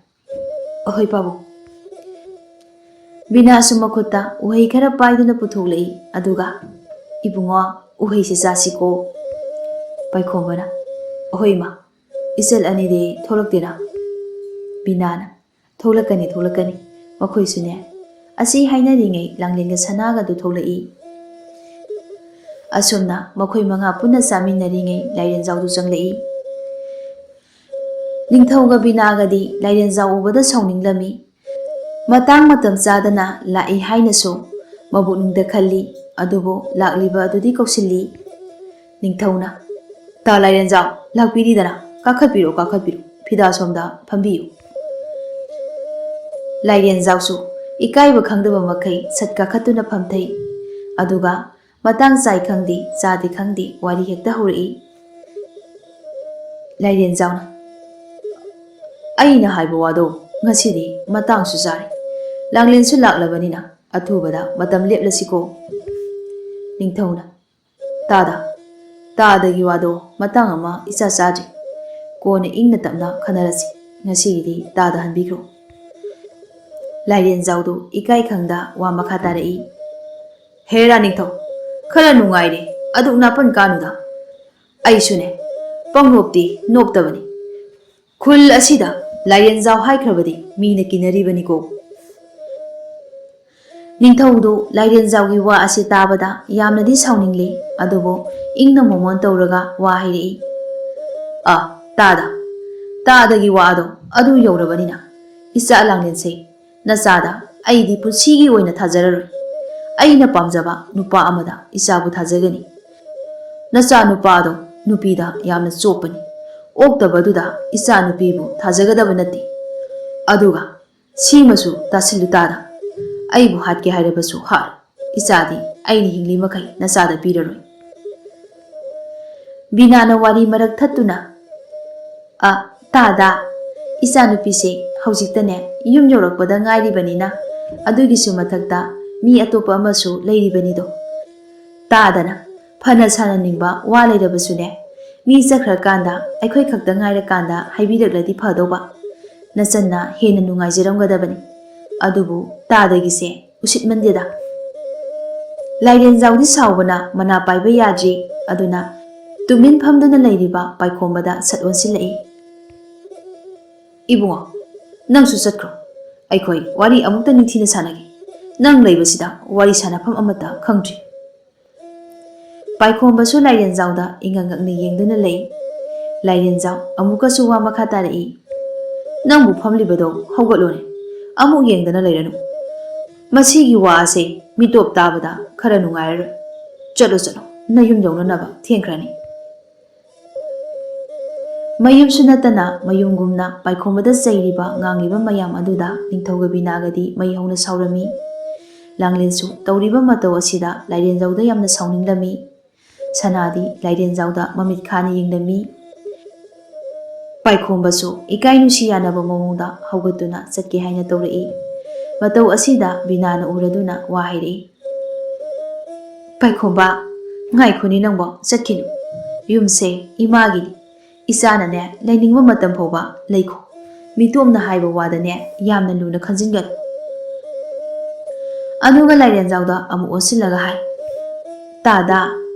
"ꯑꯍꯣꯏ ꯄꯥꯕꯨꯡ꯫" ꯕꯤꯅꯥꯁꯨ ꯃꯈꯨꯠꯇ ꯎꯍꯩ ꯈꯔ ꯄꯥꯏꯗꯨꯅ ꯄꯨꯊꯣꯛꯂꯛꯏ꯫ ꯑꯗꯨꯒ, "ꯏꯕꯨꯡꯉꯣ, ꯎꯍꯩꯁꯦ ꯆꯥꯁꯤꯀꯣ꯫" ꯄꯥꯏꯈꯣꯝꯕꯅ, "ꯑꯍꯣꯏ ꯏꯃꯥ, ꯏꯆꯜ ꯑꯅꯤꯗꯤ ꯊꯣꯛꯂꯛꯇꯦꯅ?" ꯕꯤꯅꯥꯅ, "ꯊꯣꯛꯂꯛꯀꯅꯤ, ꯊꯣꯛꯂꯛꯀꯅꯤ꯫ ꯃꯈꯣꯏꯁꯨꯅꯦ, ꯑꯁꯤ ꯍꯥꯏꯅꯔꯤꯉꯩ ꯂꯥꯡꯂꯦꯟꯒ ꯁꯅꯥꯒꯗꯨ ꯊꯣꯛꯂꯛꯏ꯫ ꯑꯁꯨꯝꯅ ꯃꯈꯣꯏ ꯃꯉꯥ ꯄꯨꯟꯅ ꯆꯥꯃꯤꯟꯅꯔꯤꯉꯩ ꯂꯥꯏꯔꯦꯟꯖꯥꯎꯗꯨ ꯆꯪꯂꯛꯏ꯫ ꯅꯤꯡꯊꯧꯒ ꯕꯤꯅꯥꯒꯗꯤ ꯂꯥꯏꯔꯦꯟꯖꯥꯎ ꯎꯕꯗ ꯁꯥꯎꯅꯤꯡꯂꯝꯃꯤ꯫ ꯃꯇꯥꯡ ꯃꯇꯝ ꯆꯥꯗꯅ ꯂꯥꯛꯏ ꯍꯥꯏꯅꯁꯨ ꯃꯕꯨꯛꯅꯤꯡꯗ ꯈꯜꯂꯤ꯫ ꯑꯗꯨꯕꯨ ꯂꯥꯛꯂꯤꯕ ꯑꯗꯨꯗꯤ ꯀꯧꯁꯤꯜꯂꯤ꯫ ꯅꯤꯡꯊꯧꯅ, "ꯇꯥ ꯂꯥꯏꯔꯦꯟꯖꯥꯎ, ꯂꯥꯛꯄꯤꯔꯤꯗꯅ, ꯀꯥꯈꯠꯄꯤꯔꯣ, ꯀꯥꯈꯠꯄꯤꯔꯣ, ꯐꯤꯗꯥ ꯁꯣꯝꯗ ꯐꯝꯕꯤꯌꯨ"꯫ ꯂꯥꯏꯔꯦꯟꯖꯥꯎꯁꯨ ꯏꯀꯥꯏꯕ ꯈꯪꯗꯕ ꯃꯈꯩ ꯁꯠ ꯀꯥꯈꯠꯇꯨꯅ ꯐꯝꯊꯩ꯫ ꯑꯗꯨꯒ ꯃꯇꯥꯡ ꯆꯥꯏ ꯈꯪꯗꯦ, ꯆꯥꯗꯦ ꯈꯪꯗꯦ, ꯋꯥꯔꯤ ꯍꯦꯛꯇ ꯍꯧꯔꯛꯏ꯫ ꯂꯥꯏꯔꯦꯟꯖꯥꯎꯅ, "ꯑꯩꯅ ꯍꯥꯏꯕ ꯋꯥꯗꯣ ꯉꯁꯤꯗꯤ ꯃꯇꯥꯡꯁꯨ ꯆꯥꯔꯦ꯫ ꯂꯥꯡꯂꯦꯟꯁꯨ ꯂꯥꯛꯂꯕꯅꯤꯅ ꯑꯊꯨꯕꯗ ꯃꯇꯝ ꯂꯦꯞꯂꯁꯤꯀꯣ"꯫ ꯅꯤꯡꯊꯧꯅ, "ꯇꯥꯗ, ꯇꯥꯗꯒꯤ ꯋꯥꯗꯣ ꯃꯇꯥꯡ ꯑꯃ ꯏꯆꯥ ꯆꯥꯗ꯭ꯔꯤ꯫ ꯀꯣꯟꯅ ꯏꯪꯅ ꯇꯞꯅ ꯈꯟꯅꯔꯁꯤ꯫ ꯉꯁꯤꯒꯤꯗꯤ ꯇꯥꯗ ꯍꯟꯕꯤꯈ꯭ꯔꯣ"꯫ ꯂꯥꯏꯔꯦꯟꯖꯥꯎꯗꯨ ꯏꯀꯥꯏ ꯈꯪꯗ ꯋꯥ ꯃꯈꯥ ꯇꯥꯔꯛꯏ꯫ "ꯍꯦꯔꯥ ꯅꯤꯡꯊꯧ, ꯈꯔ ꯅꯨꯡꯉꯥꯏꯔꯦ, ꯑꯗꯨꯛ ꯅꯥꯄꯟ ꯀꯥꯅꯨꯗ꯫ ꯑꯩꯁꯨꯅꯦ, ꯄꯪꯅꯣꯞꯇꯤ ꯅꯣꯞꯇꯕꯅꯤ꯫ ꯈꯨꯜ ꯑꯁꯤꯗ ꯂꯥꯏꯔꯦꯟꯖꯥꯎ ꯍꯥꯏꯈ꯭ꯔꯕꯗꯤ ꯃꯤꯅ ꯀꯤꯅꯔꯤꯕꯅꯤꯀꯣ"꯫ ꯅꯤꯡꯊꯧꯗꯨ ꯂꯥꯏꯔꯦꯟꯖꯥꯎꯒꯤ ꯋꯥ ꯑꯁꯤ ꯇꯥꯕꯗ ꯌꯥꯝꯅꯗꯤ ꯁꯥꯎꯅꯤꯡꯂꯤ, ꯑꯗꯨꯕꯨ ꯏꯪꯅ ꯃꯣꯃꯣꯟ ꯇꯧꯔꯒ ꯋꯥ ꯍꯥꯏꯔꯛꯏ꯫ "ꯑ, ꯇꯥꯗ, ꯇꯥꯗꯒꯤ ꯋꯥ ꯑꯗꯣ ꯑꯗꯨ ꯌꯧꯔꯕꯅꯤꯅ, ꯏꯆꯥ ꯂꯥꯡꯂꯦꯟꯁꯦ, ꯅꯆꯥꯗ ꯑꯩꯗꯤ ꯄꯨꯟꯁꯤꯒꯤ ꯑꯣꯏꯅ ꯊꯥꯖꯔꯔꯣꯏ꯫ ꯑꯩꯅ ꯄꯥꯝꯖꯕ ꯅꯨꯄꯥ ꯑꯃꯗ ꯏꯆꯥꯕꯨ ꯊꯥꯖꯒꯅꯤ꯫ ꯅꯆꯥ ꯅꯨꯄꯥꯗꯣ ꯅꯨꯄꯤꯗ ꯌꯥꯝꯅ ꯆꯣꯞꯄꯅꯤ꯫ ꯑꯣꯛꯇꯕꯗꯨꯗ ꯏꯆꯥ ꯅꯨꯄꯤꯕꯨ ꯊꯥꯖꯒꯗꯕ ꯅꯠꯇꯦ꯫ ꯑꯗꯨꯒ ꯁꯤꯃꯁꯨ ꯇꯥꯁꯤꯜꯂꯨ ꯇꯥꯗ, ꯑꯩꯕꯨ ꯍꯥꯠꯀꯦ ꯍꯥꯏꯔꯕꯁꯨ ꯍꯥꯠꯂꯨ, ꯏꯆꯥꯗꯤ ꯑꯩꯅ ꯍꯤꯡꯂꯤ ꯃꯈꯩ ꯅꯆꯥꯗ ꯄꯤꯔꯔꯣꯏ"꯫ ꯕꯤꯅꯥꯅ ꯋꯥꯔꯤ ꯃꯔꯛ ꯊꯠꯇꯨꯅ, "ꯑ, ꯇꯥꯗ, ꯏꯆꯥꯅꯨꯄꯤꯁꯦ ꯍꯧꯖꯤꯛꯇꯅꯦ ꯌꯨꯝ ꯌꯧꯔꯛꯄꯗ ꯉꯥꯏꯔꯤꯕꯅꯤꯅ, ꯑꯗꯨꯒꯤꯁꯨ ꯃꯊꯛꯇ ꯃꯤ ꯑꯇꯣꯞꯄ ꯑꯃꯁꯨ ꯂꯩꯔꯤꯕꯅꯤꯗꯣ꯫ ꯇꯥꯗꯅ ꯐꯅ ꯁꯥꯟꯅꯅꯤꯡꯕ ꯋꯥ ꯂꯩꯔꯕꯁꯨꯅꯦ, ꯃꯤ ꯆꯠꯈ꯭ꯔꯀꯥꯟꯗ ꯑꯩꯈꯣꯏ ꯈꯛꯇ ꯉꯥꯏꯔꯀꯥꯟꯗ ꯍꯥꯏꯕꯤꯔꯛꯂꯗꯤ ꯐꯗꯧꯕ꯫ ꯅꯆꯟꯅ ꯍꯦꯟꯅ ꯅꯨꯡꯉꯥꯏꯖꯔꯝꯒꯗꯕꯅꯤ꯫ ꯑꯗꯨꯕꯨ ꯇꯥꯗꯒꯤꯁꯦ ꯎꯁꯤꯠꯃꯟꯗꯦꯗ"꯫ ꯂꯥꯏꯔꯦꯟꯖꯥꯎꯗꯤ ꯁꯥꯎꯕꯅ ꯃꯅꯥ ꯄꯥꯏꯕ ꯌꯥꯗ꯭ꯔꯤ꯫ ꯑꯗꯨꯅ ꯇꯨꯃꯤꯟ ꯐꯝꯗꯨꯅ ꯂꯩꯔꯤꯕ ꯄꯥꯏꯈꯣꯝꯕꯗ ꯁꯠ ꯑꯣꯟꯁꯤꯜꯂꯛꯏ꯫ "ꯏꯕꯨꯡꯉꯣ, ꯅꯪꯁꯨ ꯆꯠꯈ꯭ꯔꯣ꯫ ꯑꯩꯈꯣꯏ ꯋꯥꯔꯤ ꯑꯃꯨꯛꯇ ꯅꯤꯡꯊꯤꯅ ꯁꯥꯟꯅꯒꯦ꯫ ꯅꯪ ꯂꯩꯕꯁꯤꯗ ꯋꯥꯔꯤ ꯁꯥꯟꯅꯐꯝ ꯑꯃꯠꯇ ꯈꯪꯗ꯭ꯔꯤ꯫ ꯄꯥꯏꯈꯣꯝꯕꯁꯨ ꯂꯥꯏꯔꯦꯟꯖꯥꯎꯗ ꯏꯉꯛ ꯉꯛꯅ ꯌꯦꯡꯗꯨꯅ ꯂꯩ꯫ ꯂꯥꯏꯔꯦꯟꯖꯥꯎ ꯑꯃꯨꯛꯀꯁꯨ ꯋꯥ ꯃꯈꯥ ꯇꯥꯔꯛꯏ꯫ "ꯅꯪꯕꯨ ꯐꯝꯂꯤꯕꯗꯣ ꯍꯧꯒꯠꯂꯣꯅꯦ, ꯑꯃꯨꯛ ꯌꯦꯡꯗꯅ ꯂꯩꯔꯅꯨ꯫ ꯃꯁꯤꯒꯤ ꯋꯥ ꯑꯁꯦ ꯃꯤꯇꯣꯞ ꯇꯥꯕꯗ ꯈꯔ ꯅꯨꯡꯉꯥꯏꯔꯔꯣꯏ꯫ ꯆꯠꯂꯣ, ꯆꯠꯂꯣ, ꯅꯌꯨꯝ ꯌꯧꯅꯅꯕ ꯊꯦꯡꯈ꯭ꯔꯅꯤ꯫" ꯃꯌꯨꯝꯁꯨ ꯅꯠꯇꯅ ꯃꯌꯨꯝꯒꯨꯝꯅ ꯄꯥꯏꯈꯣꯝꯕꯗ ꯆꯩꯔꯤꯕ ꯉꯥꯡꯂꯤꯕ ꯃꯌꯥꯝ ꯑꯗꯨꯗ ꯅꯤꯡꯊꯧꯒ ꯕꯤꯅꯥꯒꯗꯤ ꯃꯩ ꯍꯧꯅ ꯁꯥꯎꯔꯝꯃꯤ꯫ ꯂꯥꯡꯂꯦꯟꯁꯨ ꯇꯧꯔꯤꯕ ꯃꯇꯧ ꯑꯁꯤꯗ ꯂꯥꯏꯔꯦꯟꯖꯥꯎꯗ ꯌꯥꯝꯅ ꯁꯥꯎꯅꯤꯡꯂꯝꯃꯤ꯫ ꯁꯅꯥꯗꯤ ꯂꯥꯏꯔꯦꯟꯖꯥꯎꯗ ꯃꯃꯤꯠ ꯈꯥꯅ ꯌꯦꯡꯂꯝꯃꯤ꯫ ꯄꯥꯏꯈꯣꯝꯕꯁꯨ ꯏꯀꯥꯏ ꯅꯨꯡꯁꯤ ꯌꯥꯅꯕ ꯃꯑꯣꯡꯗ ꯍꯧꯒꯠꯇꯨꯅ ꯆꯠꯀꯦ ꯍꯥꯏꯅ ꯇꯧꯔꯛꯏ꯫ ꯃꯇꯧ ꯑꯁꯤꯗ ꯕꯤꯅꯥꯅ ꯎꯔꯗꯨꯅ ꯋꯥ ꯍꯥꯏꯔꯛꯏ꯫ "ꯄꯥꯏꯈꯣꯝꯕ, ꯉꯥꯏꯈꯣꯅꯦ ꯅꯪꯕꯣ, ꯆꯠꯈꯤꯅꯨ꯫ ꯌꯨꯝꯁꯦ ꯏꯃꯥꯒꯤꯅꯤ꯫ ꯏꯆꯥꯅꯅꯦ ꯂꯩꯅꯤꯡꯕ ꯃꯇꯝ ꯐꯥꯎꯕ ꯂꯩꯈꯣ꯫ ꯃꯤꯇꯣꯞꯅ ꯍꯥꯏꯕ ꯋꯥꯗꯅꯦ ꯌꯥꯝꯅ ꯂꯨꯅ ꯈꯟꯖꯤꯟꯒꯅꯨ꯫" ꯑꯗꯨꯒ ꯂꯥꯏꯔꯦꯟꯖꯥꯎꯗ ꯑꯃꯨꯛ ꯑꯣꯟꯁꯤꯜꯂꯒ ꯍꯥꯏ, "ꯇꯥꯗ,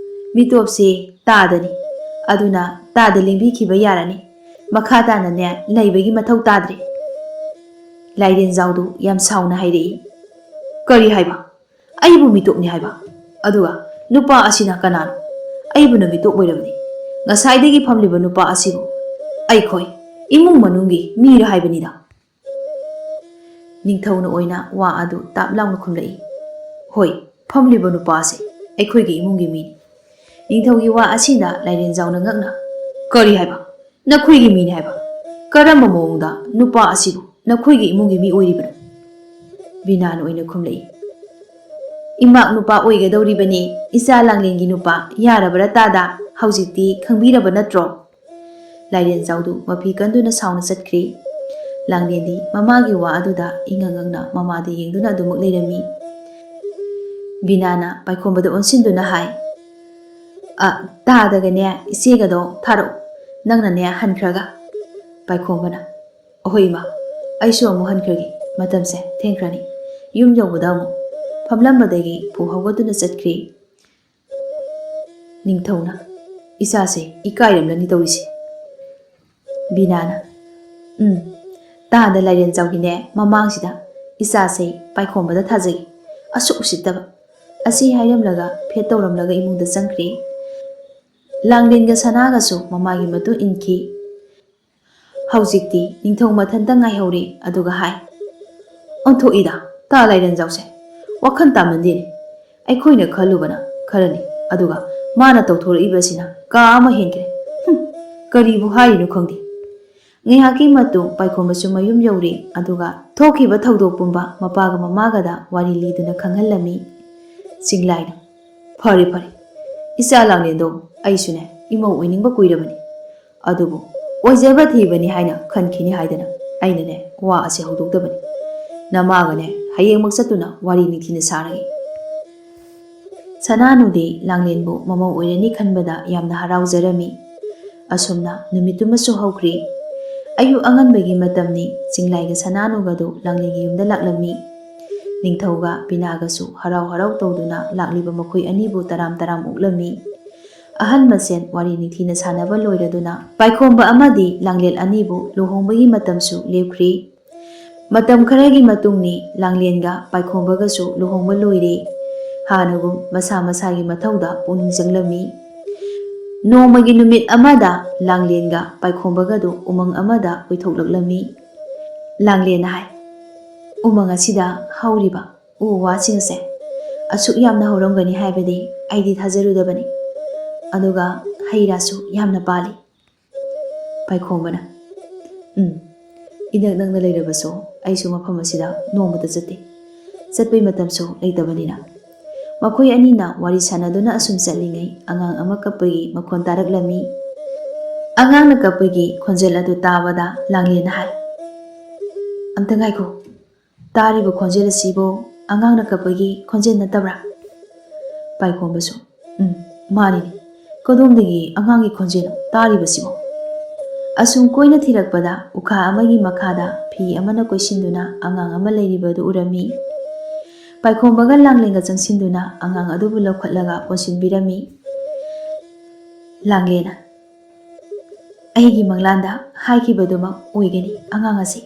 ꯃꯤꯇꯣꯞꯁꯤ ꯇꯥꯗꯅꯤ꯫ ꯑꯗꯨꯅ ꯇꯥꯗ ꯂꯦꯡꯕꯤꯈꯤꯕ ꯌꯥꯔꯅꯤ꯫ ꯃꯈꯥ ꯇꯥꯅꯅꯦ ꯂꯩꯕꯒꯤ ꯃꯊꯧ ꯇꯥꯗ꯭ꯔꯦ꯫" ꯂꯥꯏꯔꯦꯟꯖꯥꯎꯗꯨ ꯌꯥꯝ ꯁꯥꯎꯅ ꯍꯥꯏꯔꯛꯏ, "ꯀꯔꯤ ꯍꯥꯏꯕ? ꯑꯩꯕꯨ ꯃꯤꯇꯣꯞꯅꯤ ꯍꯥꯏꯕ? ꯑꯗꯨꯒ ꯅꯨꯄꯥ ꯑꯁꯤꯅ ꯀꯅꯥꯅꯣ? ꯑꯩꯕꯨꯅ ꯃꯤꯇꯣꯞ ꯑꯣꯏꯔꯕꯗꯤ ꯉꯁꯥꯏꯗꯒꯤ ꯐꯝꯂꯤꯕ ꯅꯨꯄꯥ ꯑꯁꯤꯕꯨ ꯑꯩꯈꯣꯏ ꯏꯃꯨꯡ ꯃꯅꯨꯡꯒꯤ ꯃꯤꯔ ꯍꯥꯏꯕꯅꯤꯗ꯫" ꯅꯤꯡꯊꯧꯅ ꯑꯣꯏꯅ ꯋꯥ ꯑꯗꯨ ꯇꯥꯞ ꯂꯥꯎꯅ ꯈꯨꯝꯂꯛꯏ, "ꯍꯣꯏ, ꯐꯝꯂꯤꯕ ꯅꯨꯄꯥ ꯑꯁꯤ ꯑꯩꯈꯣꯏꯒꯤ ꯏꯃꯨꯡꯒꯤ ꯃꯤꯅꯤ꯫" ꯅꯤꯡꯊꯧꯒꯤ ꯋꯥ ꯑꯁꯤꯗ ꯂꯥꯏꯔꯦꯟꯖꯥꯎꯅ ꯉꯛꯅ, "ꯀꯔꯤ ꯍꯥꯏꯕ? ꯅꯈꯣꯏꯒꯤ ꯃꯤꯅꯤ ꯍꯥꯏꯕ? ꯀꯔꯝꯕ ꯃꯑꯣꯡꯗ ꯅꯨꯄꯥ ꯑꯁꯤꯕꯨ ꯅꯈꯣꯏꯒꯤ ꯏꯃꯨꯡꯒꯤ ꯃꯤ ꯑꯣꯏꯔꯤꯕꯅꯣ?" ꯕꯤꯅꯥꯅ ꯑꯣꯏꯅ ꯈꯨꯝꯂꯛꯏ, "ꯏꯃꯥꯛ ꯅꯨꯄꯥ ꯑꯣꯏꯒꯗꯧꯔꯤꯕꯅꯤ, ꯏꯆꯥ ꯂꯥꯡꯂꯦꯟꯒꯤ ꯅꯨꯄꯥ, ꯌꯥꯔꯕꯔꯥ ꯇꯥꯗ? ꯍꯧꯖꯤꯛꯇꯤ ꯈꯪꯕꯤꯔꯕ ꯅꯠꯇ꯭ꯔꯣ?" ꯂꯥꯏꯔꯦꯟꯖꯥꯎꯗꯨ ꯃꯐꯤ ꯀꯟꯗꯨꯅ ꯁꯥꯎꯅ ꯆꯠꯈ꯭ꯔꯤ꯫ ꯂꯥꯡꯂꯦꯟꯗꯤ ꯃꯃꯥꯒꯤ ꯋꯥ ꯑꯗꯨꯗ ꯏꯉꯛ ꯉꯛꯅ ꯃꯃꯥꯗ ꯌꯦꯡꯗꯨꯅ ꯑꯗꯨꯃꯛ ꯂꯩꯔꯝꯃꯤ꯫ ꯕꯤꯅꯥꯅ ꯄꯥꯏꯈꯣꯝꯕꯗ ꯑꯣꯟꯁꯤꯟꯗꯨꯅ ꯍꯥꯏ, "ꯑ, ꯇꯥꯗꯒꯅꯦ ꯏꯆꯦꯒꯗꯣ ꯊꯥꯔꯛꯎ, ꯅꯪꯅꯅꯦ ꯍꯟꯈ꯭ꯔꯒ꯫" ꯄꯥꯏꯈꯣꯝꯕꯅ, "ꯑꯍꯣꯏ ꯏꯃꯥ, ꯑꯩꯁꯨ ꯑꯃꯨꯛ ꯍꯟꯈ꯭ꯔꯒꯦ, ꯃꯇꯝꯁꯦ ꯊꯦꯡꯈ꯭ꯔꯅꯤ꯫" ꯌꯨꯝ ꯌꯧꯕꯗ ꯑꯃꯨꯛ ꯐꯝꯂꯝꯕꯗꯒꯤ ꯄꯨ ꯍꯧꯒꯠꯇꯨꯅ ꯆꯠꯈ꯭ꯔꯤ꯫ ꯅꯤꯡꯊꯧꯅ, "ꯏꯆꯥꯁꯦ ꯏꯀꯥꯏꯔꯝꯂꯅꯤ ꯇꯧꯔꯤꯁꯦ꯫" ꯕꯤꯅꯥꯅ, "ꯎꯝ, ꯇꯥꯗ ꯂꯥꯏꯔꯦꯟꯖꯥꯎꯒꯤꯅꯦ ꯃꯃꯥꯡꯁꯤꯗ ꯏꯆꯥꯁꯦ ꯄꯥꯏꯈꯣꯝꯕꯗ ꯊꯥꯖꯒꯦ꯫ ꯑꯁꯨꯛ ꯎꯁꯤꯠꯇꯕ!" ꯑꯁꯤ ꯍꯥꯏꯔꯝꯂꯒ ꯐꯦꯠ ꯇꯧꯔꯝꯂꯒ ꯏꯃꯨꯡꯗ ꯆꯪꯈ꯭ꯔꯦ꯫ ꯂꯥꯡꯂꯦꯟꯒ ꯁꯅꯥꯒꯁꯨ ꯃꯃꯥꯒꯤ ꯃꯇꯨꯡ ꯏꯟꯈꯤ꯫ ꯍꯧꯖꯤꯛꯇꯤ ꯅꯤꯡꯊꯧ ꯃꯊꯟꯇ ꯉꯥꯏꯍꯧꯔꯦ꯫ ꯑꯗꯨꯒ ꯍꯥꯏ, "ꯑꯣꯟꯊꯣꯛꯏꯗ, ꯇꯥ ꯂꯥꯏꯔꯦꯟꯖꯥꯎꯁꯦ꯫ ꯋꯥꯈꯜ ꯇꯥꯃꯟꯗꯦꯅꯦ꯫ ꯑꯩꯈꯣꯏꯅ ꯈꯜꯂꯨꯕꯅ ꯈꯔꯅꯤ, ꯑꯗꯨꯒ ꯃꯥꯅ ꯇꯧꯊꯣꯔꯛꯏꯕꯁꯤꯅ ꯀꯥ ꯑꯃ ꯍꯦꯟꯈ꯭ꯔꯦ꯫ ꯍꯨꯝ, ꯀꯔꯤꯕꯨ ꯍꯥꯏꯔꯤꯅꯣ ꯈꯪꯗꯦ"꯫ ꯉꯥꯏꯍꯥꯛꯀꯤ ꯃꯇꯨꯡ ꯄꯥꯏꯈꯣꯝꯕꯁꯨ ꯃꯌꯨꯝ ꯌꯧꯔꯦ꯫ ꯑꯗꯨꯒ ꯊꯣꯛꯈꯤꯕ ꯊꯧꯗꯣꯛ ꯄꯨꯝꯕ ꯃꯄꯥꯒ ꯃꯃꯥꯒꯗ ꯋꯥꯔꯤ ꯂꯤꯗꯨꯅ ꯈꯪꯍꯜꯂꯝꯃꯤ꯫ ꯆꯤꯡꯂꯥꯏꯅ, "ꯐꯔꯦ, ꯐꯔꯦ꯫ ꯏꯆꯥ ꯂꯥꯡꯂꯦꯟꯗꯣ ꯑꯩꯁꯨꯅꯦ ꯏꯃꯧ ꯑꯣꯏꯅꯤꯡꯕ ꯀꯨꯏꯔꯕꯅꯤ꯫ ꯑꯗꯨꯕꯨ ꯑꯣꯏꯖꯕ ꯊꯤꯕꯅꯤ ꯍꯥꯏꯅ ꯈꯟꯈꯤꯅꯤ ꯍꯥꯏꯗꯅ ꯑꯩꯅꯅꯦ ꯋꯥ ꯑꯁꯦ ꯍꯧꯗꯣꯛꯇꯕꯅꯤ꯫ ꯅꯃꯥꯒꯅꯦ ꯍꯌꯦꯡꯃꯛ ꯆꯠꯇꯨꯅ ꯋꯥꯔꯤ ꯅꯤꯡꯊꯤꯅ ꯁꯥꯔꯒꯦ"꯫ ꯁꯅꯥꯅꯨꯗꯤ ꯂꯥꯡꯂꯦꯟꯕꯨ ꯃꯃꯧ ꯑꯣꯏꯔꯅꯤ ꯈꯟꯕꯗ ꯌꯥꯝꯅ ꯍꯔꯥꯎꯖꯔꯝꯃꯤ꯫ ꯑꯁꯨꯝꯅ ꯅꯨꯃꯤꯠꯇꯨꯃꯁꯨ ꯍꯧꯈ꯭ꯔꯦ꯫ ꯑꯌꯨꯛ ꯑꯉꯟꯕꯒꯤ ꯃꯇꯝꯅꯤ꯫ ꯆꯤꯡꯂꯥꯏꯒ ꯁꯅꯥꯅꯨꯒꯗꯨ ꯂꯥꯡꯂꯦꯟꯒꯤ ꯌꯨꯝꯗ ꯂꯥꯛꯂꯝꯃꯤ꯫ ꯅꯤꯡꯊꯧꯒ ꯄꯤꯅꯥꯒꯁꯨ ꯍꯔꯥꯎ ꯍꯔꯥꯎ ꯇꯧꯗꯨꯅ ꯂꯥꯛꯂꯤꯕ ꯃꯈꯣꯏ ꯑꯅꯤꯕꯨ ꯇꯔꯥꯝ ꯇꯔꯥꯝ ꯑꯣꯛꯂꯝꯃꯤ꯫ ꯑꯍꯜ ꯃꯁꯦꯟ ꯋꯥꯔꯤ ꯅꯤꯡꯊꯤꯅ ꯁꯥꯟꯅꯕ ꯂꯣꯏꯔꯗꯨꯅ ꯄꯥꯏꯈꯣꯝꯕ ꯑꯃꯗꯤ ꯂꯥꯡꯂꯦꯟ ꯑꯅꯤꯕꯨ ꯂꯨꯍꯣꯡꯕꯒꯤ ꯃꯇꯝꯁꯨ ꯂꯦꯞꯈ꯭ꯔꯦ꯫ ꯃꯇꯝ ꯈꯔꯒꯤ ꯃꯇꯨꯡꯅꯤ, ꯂꯥꯡꯂꯦꯟꯒ ꯄꯥꯏꯈꯣꯝꯕꯒꯁꯨ ꯂꯨꯍꯣꯡꯕ ꯂꯣꯏꯔꯦ꯫ ꯍꯥꯟꯅꯒꯨꯝ ꯃꯁꯥ ꯃꯁꯥꯒꯤ ꯃꯊꯧꯗ ꯄꯨꯛꯅꯤꯡ ꯆꯪꯂꯝꯃꯤ꯫ ꯅꯣꯡꯃꯒꯤ ꯅꯨꯃꯤꯠ ꯑꯃꯗ ꯂꯥꯡꯂꯦꯟꯒ ꯄꯥꯏꯈꯣꯝꯕꯒꯗꯨ ꯎꯃꯪ ꯑꯃꯗ ꯀꯣꯏꯊꯣꯛꯂꯛꯂꯝꯃꯤ꯫ ꯂꯥꯡꯂꯦꯟꯅ ꯍꯥꯏ, "ꯎꯃꯪ ꯑꯁꯤꯗ ꯍꯧꯔꯤꯕ ꯎ ꯋꯥꯁꯤꯡ ꯑꯁꯦ ꯑꯁꯨꯛ ꯌꯥꯝꯅ ꯍꯧꯔꯝꯒꯅꯤ ꯍꯥꯏꯕꯗꯤ ꯑꯩꯗꯤ ꯊꯥꯖꯔꯨꯗꯕꯅꯤ꯫ ꯑꯗꯨꯒ ꯍꯩ ꯔꯥꯁꯨ ꯌꯥꯝꯅ ꯄꯥꯜꯂꯤ"꯫ ꯄꯥꯏꯈꯣꯝꯕꯅ, "ꯎꯝ, ꯏꯅꯛ ꯅꯛꯅ ꯂꯩꯔꯕꯁꯨ ꯑꯩꯁꯨ ꯃꯐꯝ ꯑꯁꯤꯗ ꯅꯣꯡꯃꯇ ꯆꯠꯇꯦ꯫ ꯆꯠꯄꯩ ꯃꯇꯝꯁꯨ ꯂꯩꯇꯕꯅꯤꯅ"꯫ ꯃꯈꯣꯏ ꯑꯅꯤꯅ ꯋꯥꯔꯤ ꯁꯥꯟꯅꯗꯨꯅ ꯑꯁꯨꯝ ꯆꯠꯂꯤꯉꯩ ꯑꯉꯥꯡ ꯑꯃ ꯀꯞꯄꯒꯤ ꯃꯈꯣꯟ ꯇꯥꯔꯛꯂꯝꯃꯤ꯫ ꯑꯉꯥꯡꯅ ꯀꯞꯄꯒꯤ ꯈꯣꯟꯖꯦꯜ ꯑꯗꯨ ꯇꯥꯕꯗ ꯂꯥꯡꯂꯦꯟꯅ ꯍꯥꯏ, "ꯑꯝꯇ ꯉꯥꯏꯈꯣ, ꯇꯥꯔꯤꯕ ꯈꯣꯟꯖꯦꯜ ꯑꯁꯤꯕꯨ ꯑꯉꯥꯡꯅ ꯀꯞꯄꯒꯤ ꯈꯣꯟꯖꯦꯜ ꯅꯠꯇꯕ꯭ꯔꯥ?" ꯄꯥꯏꯈꯣꯝꯕꯁꯨ, "ꯎꯝ, ꯃꯥꯅꯤꯅꯦ꯫ ꯀꯗꯣꯝꯗꯒꯤ ꯑꯉꯥꯡꯒꯤ ꯈꯣꯟꯖꯦꯜꯅꯣ ꯇꯥꯔꯤꯕꯁꯤꯕꯣ?" ꯑꯁꯨꯝ ꯀꯣꯏꯅ ꯊꯤꯔꯛꯄꯗ ꯎꯈꯥ ꯑꯃꯒꯤ ꯃꯈꯥꯗ ꯐꯤ ꯑꯃꯅ ꯀꯣꯏꯁꯤꯟꯗꯨꯅ ꯑꯉꯥꯡ ꯑꯃ ꯂꯩꯔꯤꯕꯗꯨ ꯎꯔꯝꯃꯤ꯫ ꯄꯥꯏꯈꯣꯝꯕꯒ ꯂꯥꯡꯂꯦꯟꯒ ꯆꯪꯁꯤꯟꯗꯨꯅ ꯑꯉꯥꯡ ꯑꯗꯨꯕꯨ ꯂꯧꯈꯠꯂꯒ ꯄꯨꯟꯁꯤꯟꯕꯤꯔꯝꯃꯤ꯫ ꯂꯥꯡꯂꯦꯟꯅ, "ꯑꯩꯒꯤ ꯃꯪꯂꯥꯟꯗ ꯍꯥꯏꯈꯤꯕꯗꯨꯃꯛ ꯑꯣꯏꯒꯅꯤ ꯑꯉꯥꯡ ꯑꯁꯤ"꯫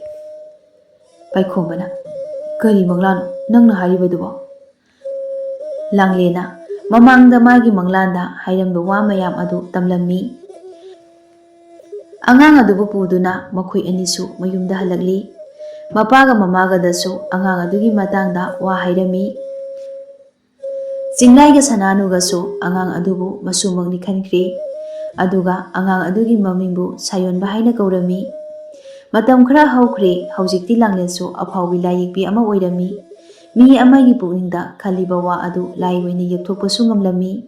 ꯄꯥꯏꯈꯣꯝꯕꯅ, "ꯀꯔꯤ ꯃꯪꯂꯥꯟꯅꯣ ꯅꯪꯅ ꯍꯥꯏꯔꯤꯕꯗꯨꯕꯣ?" ꯂꯥꯡꯂꯦꯅ ꯃꯃꯥꯡꯗ ꯃꯥꯒꯤ ꯃꯪꯂꯥꯟꯗ ꯍꯥꯏꯔꯝꯕ ꯋꯥ ꯃꯌꯥꯝ ꯑꯗꯨ ꯇꯝꯂꯝꯃꯤ꯫ ꯑꯉꯥꯡ ꯑꯗꯨꯕꯨ ꯄꯨꯗꯨꯅ ꯃꯈꯣꯏ ꯑꯅꯤꯁꯨ ꯃꯌꯨꯝꯗ ꯍꯜꯂꯛꯂꯤ꯫ ꯃꯄꯥꯒ ꯃꯃꯥꯒꯗꯁꯨ ꯑꯉꯥꯡ ꯑꯗꯨꯒꯤ ꯃꯇꯥꯡꯗ ꯋꯥ ꯍꯥꯏꯔꯝꯃꯤ꯫ ꯆꯤꯡꯂꯥꯏꯒ ꯁꯅꯥꯅꯨꯒꯁꯨ ꯑꯉꯥꯡ ꯑꯗꯨꯕꯨ ꯃꯁꯨꯃꯛꯅꯤ ꯈꯟꯈ꯭ꯔꯦ꯫ ꯑꯗꯨꯒ ꯑꯉꯥꯡ ꯑꯗꯨꯒꯤ ꯃꯃꯤꯡꯕꯨ ꯁꯥꯌꯣꯟꯕ ꯍꯥꯏꯅ ꯀꯧꯔꯝꯃꯤ꯫ ꯃꯇꯝ ꯈꯔ ꯍꯧꯈ꯭ꯔꯦ, ꯍꯧꯖꯤꯛꯇꯤ ꯂꯥꯡꯂꯦꯟꯁꯨ ꯑꯐꯥꯎꯕꯤ ꯂꯥꯏ ꯌꯦꯛꯄꯤ ꯑꯃ ꯑꯣꯏꯔꯝꯃꯤ꯫ ꯃꯤ ꯑꯃꯒꯤ ꯄꯨꯛꯅꯤꯡꯗ ꯈꯜꯂꯤꯕ ꯋꯥ ꯑꯗꯨ ꯂꯥꯏ ꯑꯣꯏꯅ ꯌꯦꯛꯊꯣꯛꯄꯁꯨ ꯉꯝꯂꯝꯃꯤ꯫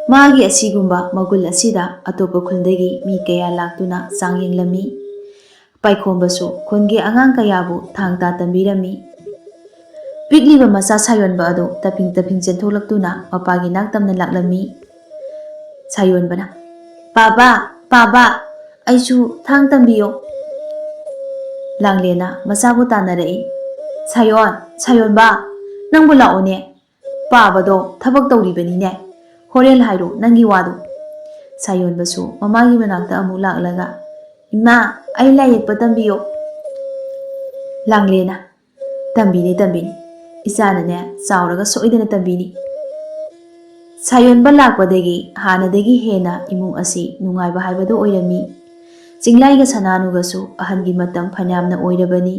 ꯃꯥꯒꯤ ꯑꯁꯤꯒꯨꯝꯕ ꯃꯒꯨꯟ ꯑꯁꯤꯗ ꯑꯇꯣꯞꯄ ꯈꯨꯜꯗꯒꯤ ꯃꯤ ꯀꯌꯥ ꯂꯥꯛꯇꯨꯅ ꯆꯥꯡ ꯌꯦꯡꯂꯝꯃꯤ꯫ ꯄꯥꯏꯈꯣꯝꯕꯁꯨ ꯈꯨꯟꯒꯤ ꯑꯉꯥꯡ ꯀꯌꯥꯕꯨ ꯊꯥꯡ ꯇꯥ ꯇꯝꯕꯤꯔꯝꯃꯤ꯫ ꯄꯤꯛꯂꯤꯕ ꯃꯆꯥ ꯁꯥꯌꯣꯟꯕ ꯑꯗꯨ ꯇꯞꯐꯤꯡ ꯇꯞꯐꯤꯡ ꯆꯦꯟꯊꯣꯛꯂꯛꯇꯨꯅ ꯃꯄꯥꯒꯤ ꯅꯥꯛ ꯇꯝꯅ ꯂꯥꯛꯂꯝꯃꯤ꯫ ꯁꯥꯌꯣꯟꯕꯅ, "ꯄꯥꯕꯥ, ꯄꯥꯕꯥ, ꯑꯩꯁꯨ ꯊꯥꯡ ꯇꯝꯕꯤꯌꯣ꯫" ꯂꯥꯡꯂꯦꯅ ꯃꯆꯥꯕꯨ ꯇꯥꯟꯅꯔꯛꯏ꯫ "ꯁꯥꯌꯣꯟ, ꯁꯥꯌꯣꯟꯕ, ꯅꯪꯕꯨ ꯂꯥꯛꯑꯣꯅꯦ꯫ ꯄꯥꯕꯗꯣ ꯊꯕꯛ ꯇꯧꯔꯤꯕꯅꯤꯅꯦ꯫ ꯍꯣꯔꯦꯟ ꯍꯥꯏꯔꯣ ꯅꯪꯒꯤ ꯋꯥꯗꯣ꯫" ꯁꯥꯌꯣꯟꯕꯁꯨ ꯃꯃꯥꯒꯤ ꯃꯅꯥꯛꯇ ꯑꯃꯨꯛ ꯂꯥꯛꯂꯒ, "ꯏꯃꯥ, ꯑꯩ ꯂꯥꯏ ꯌꯦꯛꯄ ꯇꯝꯕꯤꯌꯣ꯫" ꯂꯥꯡꯂꯦꯅ, "ꯇꯝꯕꯤꯅꯤ, ꯇꯝꯕꯤꯅꯤ꯫ ꯏꯆꯥꯅꯅꯦ ꯆꯥꯎꯔꯒ ꯁꯣꯏꯗꯅ ꯇꯝꯕꯤꯅꯤ꯫" ꯁꯥꯌꯣꯟꯕ ꯂꯥꯛꯄꯗꯒꯤ ꯍꯥꯟꯅꯗꯒꯤ ꯍꯦꯟꯅ ꯏꯃꯨꯡ ꯑꯁꯤ ꯅꯨꯡꯉꯥꯏꯕ ꯍꯥꯏꯕꯗꯨ ꯑꯣꯏꯔꯝꯃꯤ꯫ ꯆꯤꯡꯂꯥꯏꯒ ꯁꯅꯥꯅꯨꯒꯁꯨ ꯑꯍꯟꯒꯤ ꯃꯇꯝ ꯐꯅꯌꯥꯝꯅ ꯑꯣꯏꯔꯕꯅꯤ꯫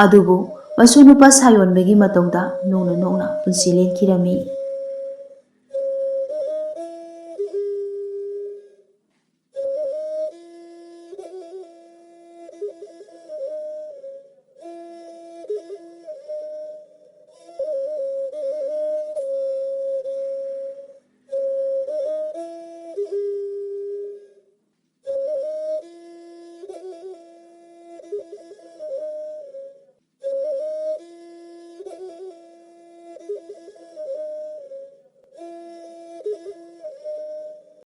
ꯑꯗꯨꯕꯨ ꯃꯁꯨ ꯅꯨꯄꯥ ꯁꯥꯌꯣꯟꯕꯒꯤ ꯃꯇꯧꯗ ꯅꯣꯡꯅ ꯅꯣꯡꯅ ꯄꯨꯟꯁꯤ ꯂꯦꯟꯈꯤꯔꯝꯃꯤ꯫